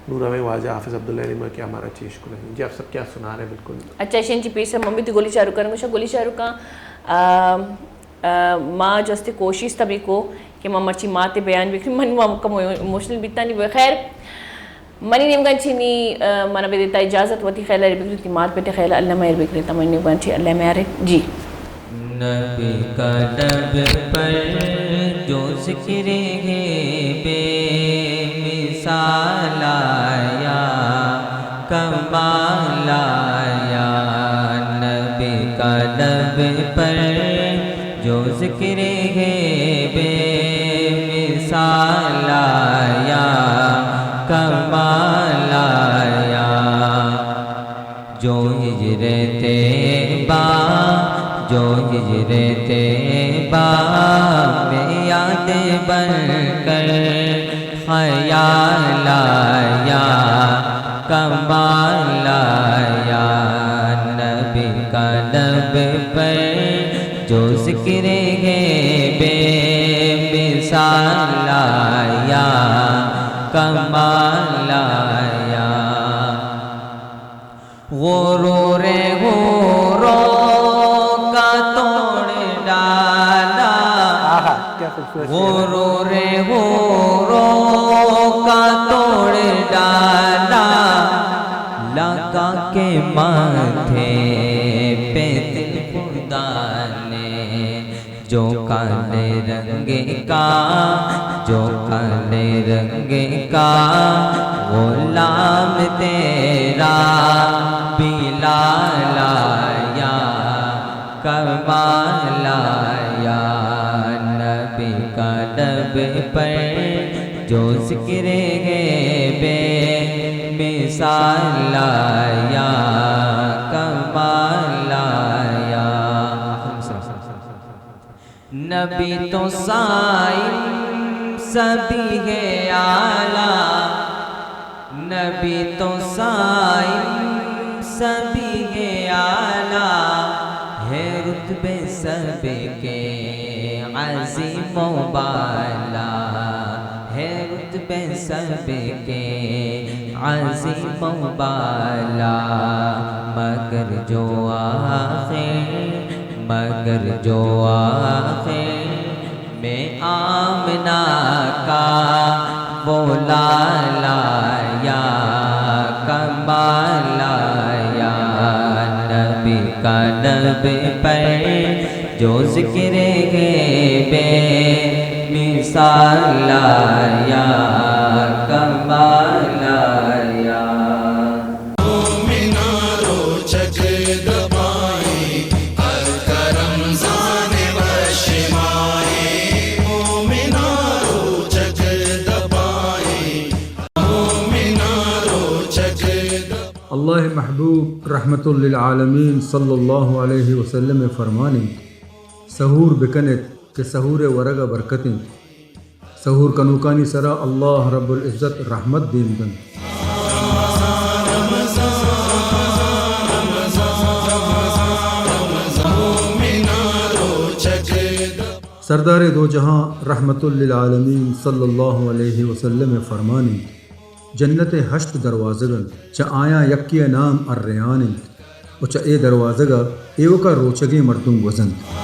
نوں رویں واجہ حافظ عبداللہ نیما کہ ہمارا چیش کنیں۔ جی آپ سب کیا سنا رہے ہیں؟ بالکل۔ اچھا، ایشی ءَ چہ پیسر من بیت گلی شاہ رخ ءَ را گوشاں۔ گلی شاہ رخ ءَ، آ، آ، ما جستے کوشست ہمے کو کہ ما مرچی مات ءِ بیان بکنیں۔ من ما کم ایموشنل بیتانی۔ بخیر، منی نیمگا چہ نی، آ، منا بدیتا اجازت، وتی خیال ءَ ایر بگریت، مات پت ءِ خیال ءَ اللہ مہر بگریت، منی نیمگا چہ اللہ مہر۔ جی۔ نبی قدم پر جو ذکر ہے بے مثال آیا، کمال آیا۔ نبی قدم پر جو ذکر ہے بے مثال آیا، کمال آیا۔ جو ہجر طیبہ، جو ہجر طیبہ میں یاد بن کر خیال آیا، کمال آیا۔ نبی قدم پر جو ذکر ہے بے مثال آیا، کمال آیا۔ غرور حوروں کا توڑ ڈالا، آہا، کیا خوبصورت شعر ہے۔ غرور حوروں کا توڑ ڈالا، لگا کے ماتھے پہ دل خدا نے۔ جو کالے رنگ کا، جو کالے رنگ کا غلام تیرا بلال آیا، کمال آیا۔ نبی قدم پر جو ذکر ہے بے مثال آیا، کمال آیا۔ نبی تو صائم سبیہ اعلیٰ، نبی تو صائم سبیہ اعلیٰ، ہے رتبے سب کے عظیم و بالا، ہے رتبے سب کے عظیم و بالا، مگر جو آخر، مگر جو آخر میں آمنہ کا وہ لالا یا کمالا، یا نبی قلب پر جو ذکر ہے بے مثالا، یا کمالا، یا۔ مومنا روچگ دپائیں، ہلک رمضان وش ماہیں۔ مومنا روچگ دپائیں، مومنا روچگ دپائیں۔ اللہ ءِ محبوب رحمت للعالمین صلی اللہ علیہ وسلم ءِ فرمان انت، سحور بکن ات کہ سحور ءِ ورگ ءَ برکت انت۔ سحور کنوکانی سرا اللہ رب العزت رحمت دیم دنت۔ سردار دو جہاں رحمت للعالمین صلی اللہ علیہ وسلم ءِ فرمان انت، جنت ءِ ہشت دروازگ انت، چہ آیاں یکے ءِ نام الریان انت۔ و چہ اے دروازگ ءَ ایوک ءَ روچگیں مردم گوزنت۔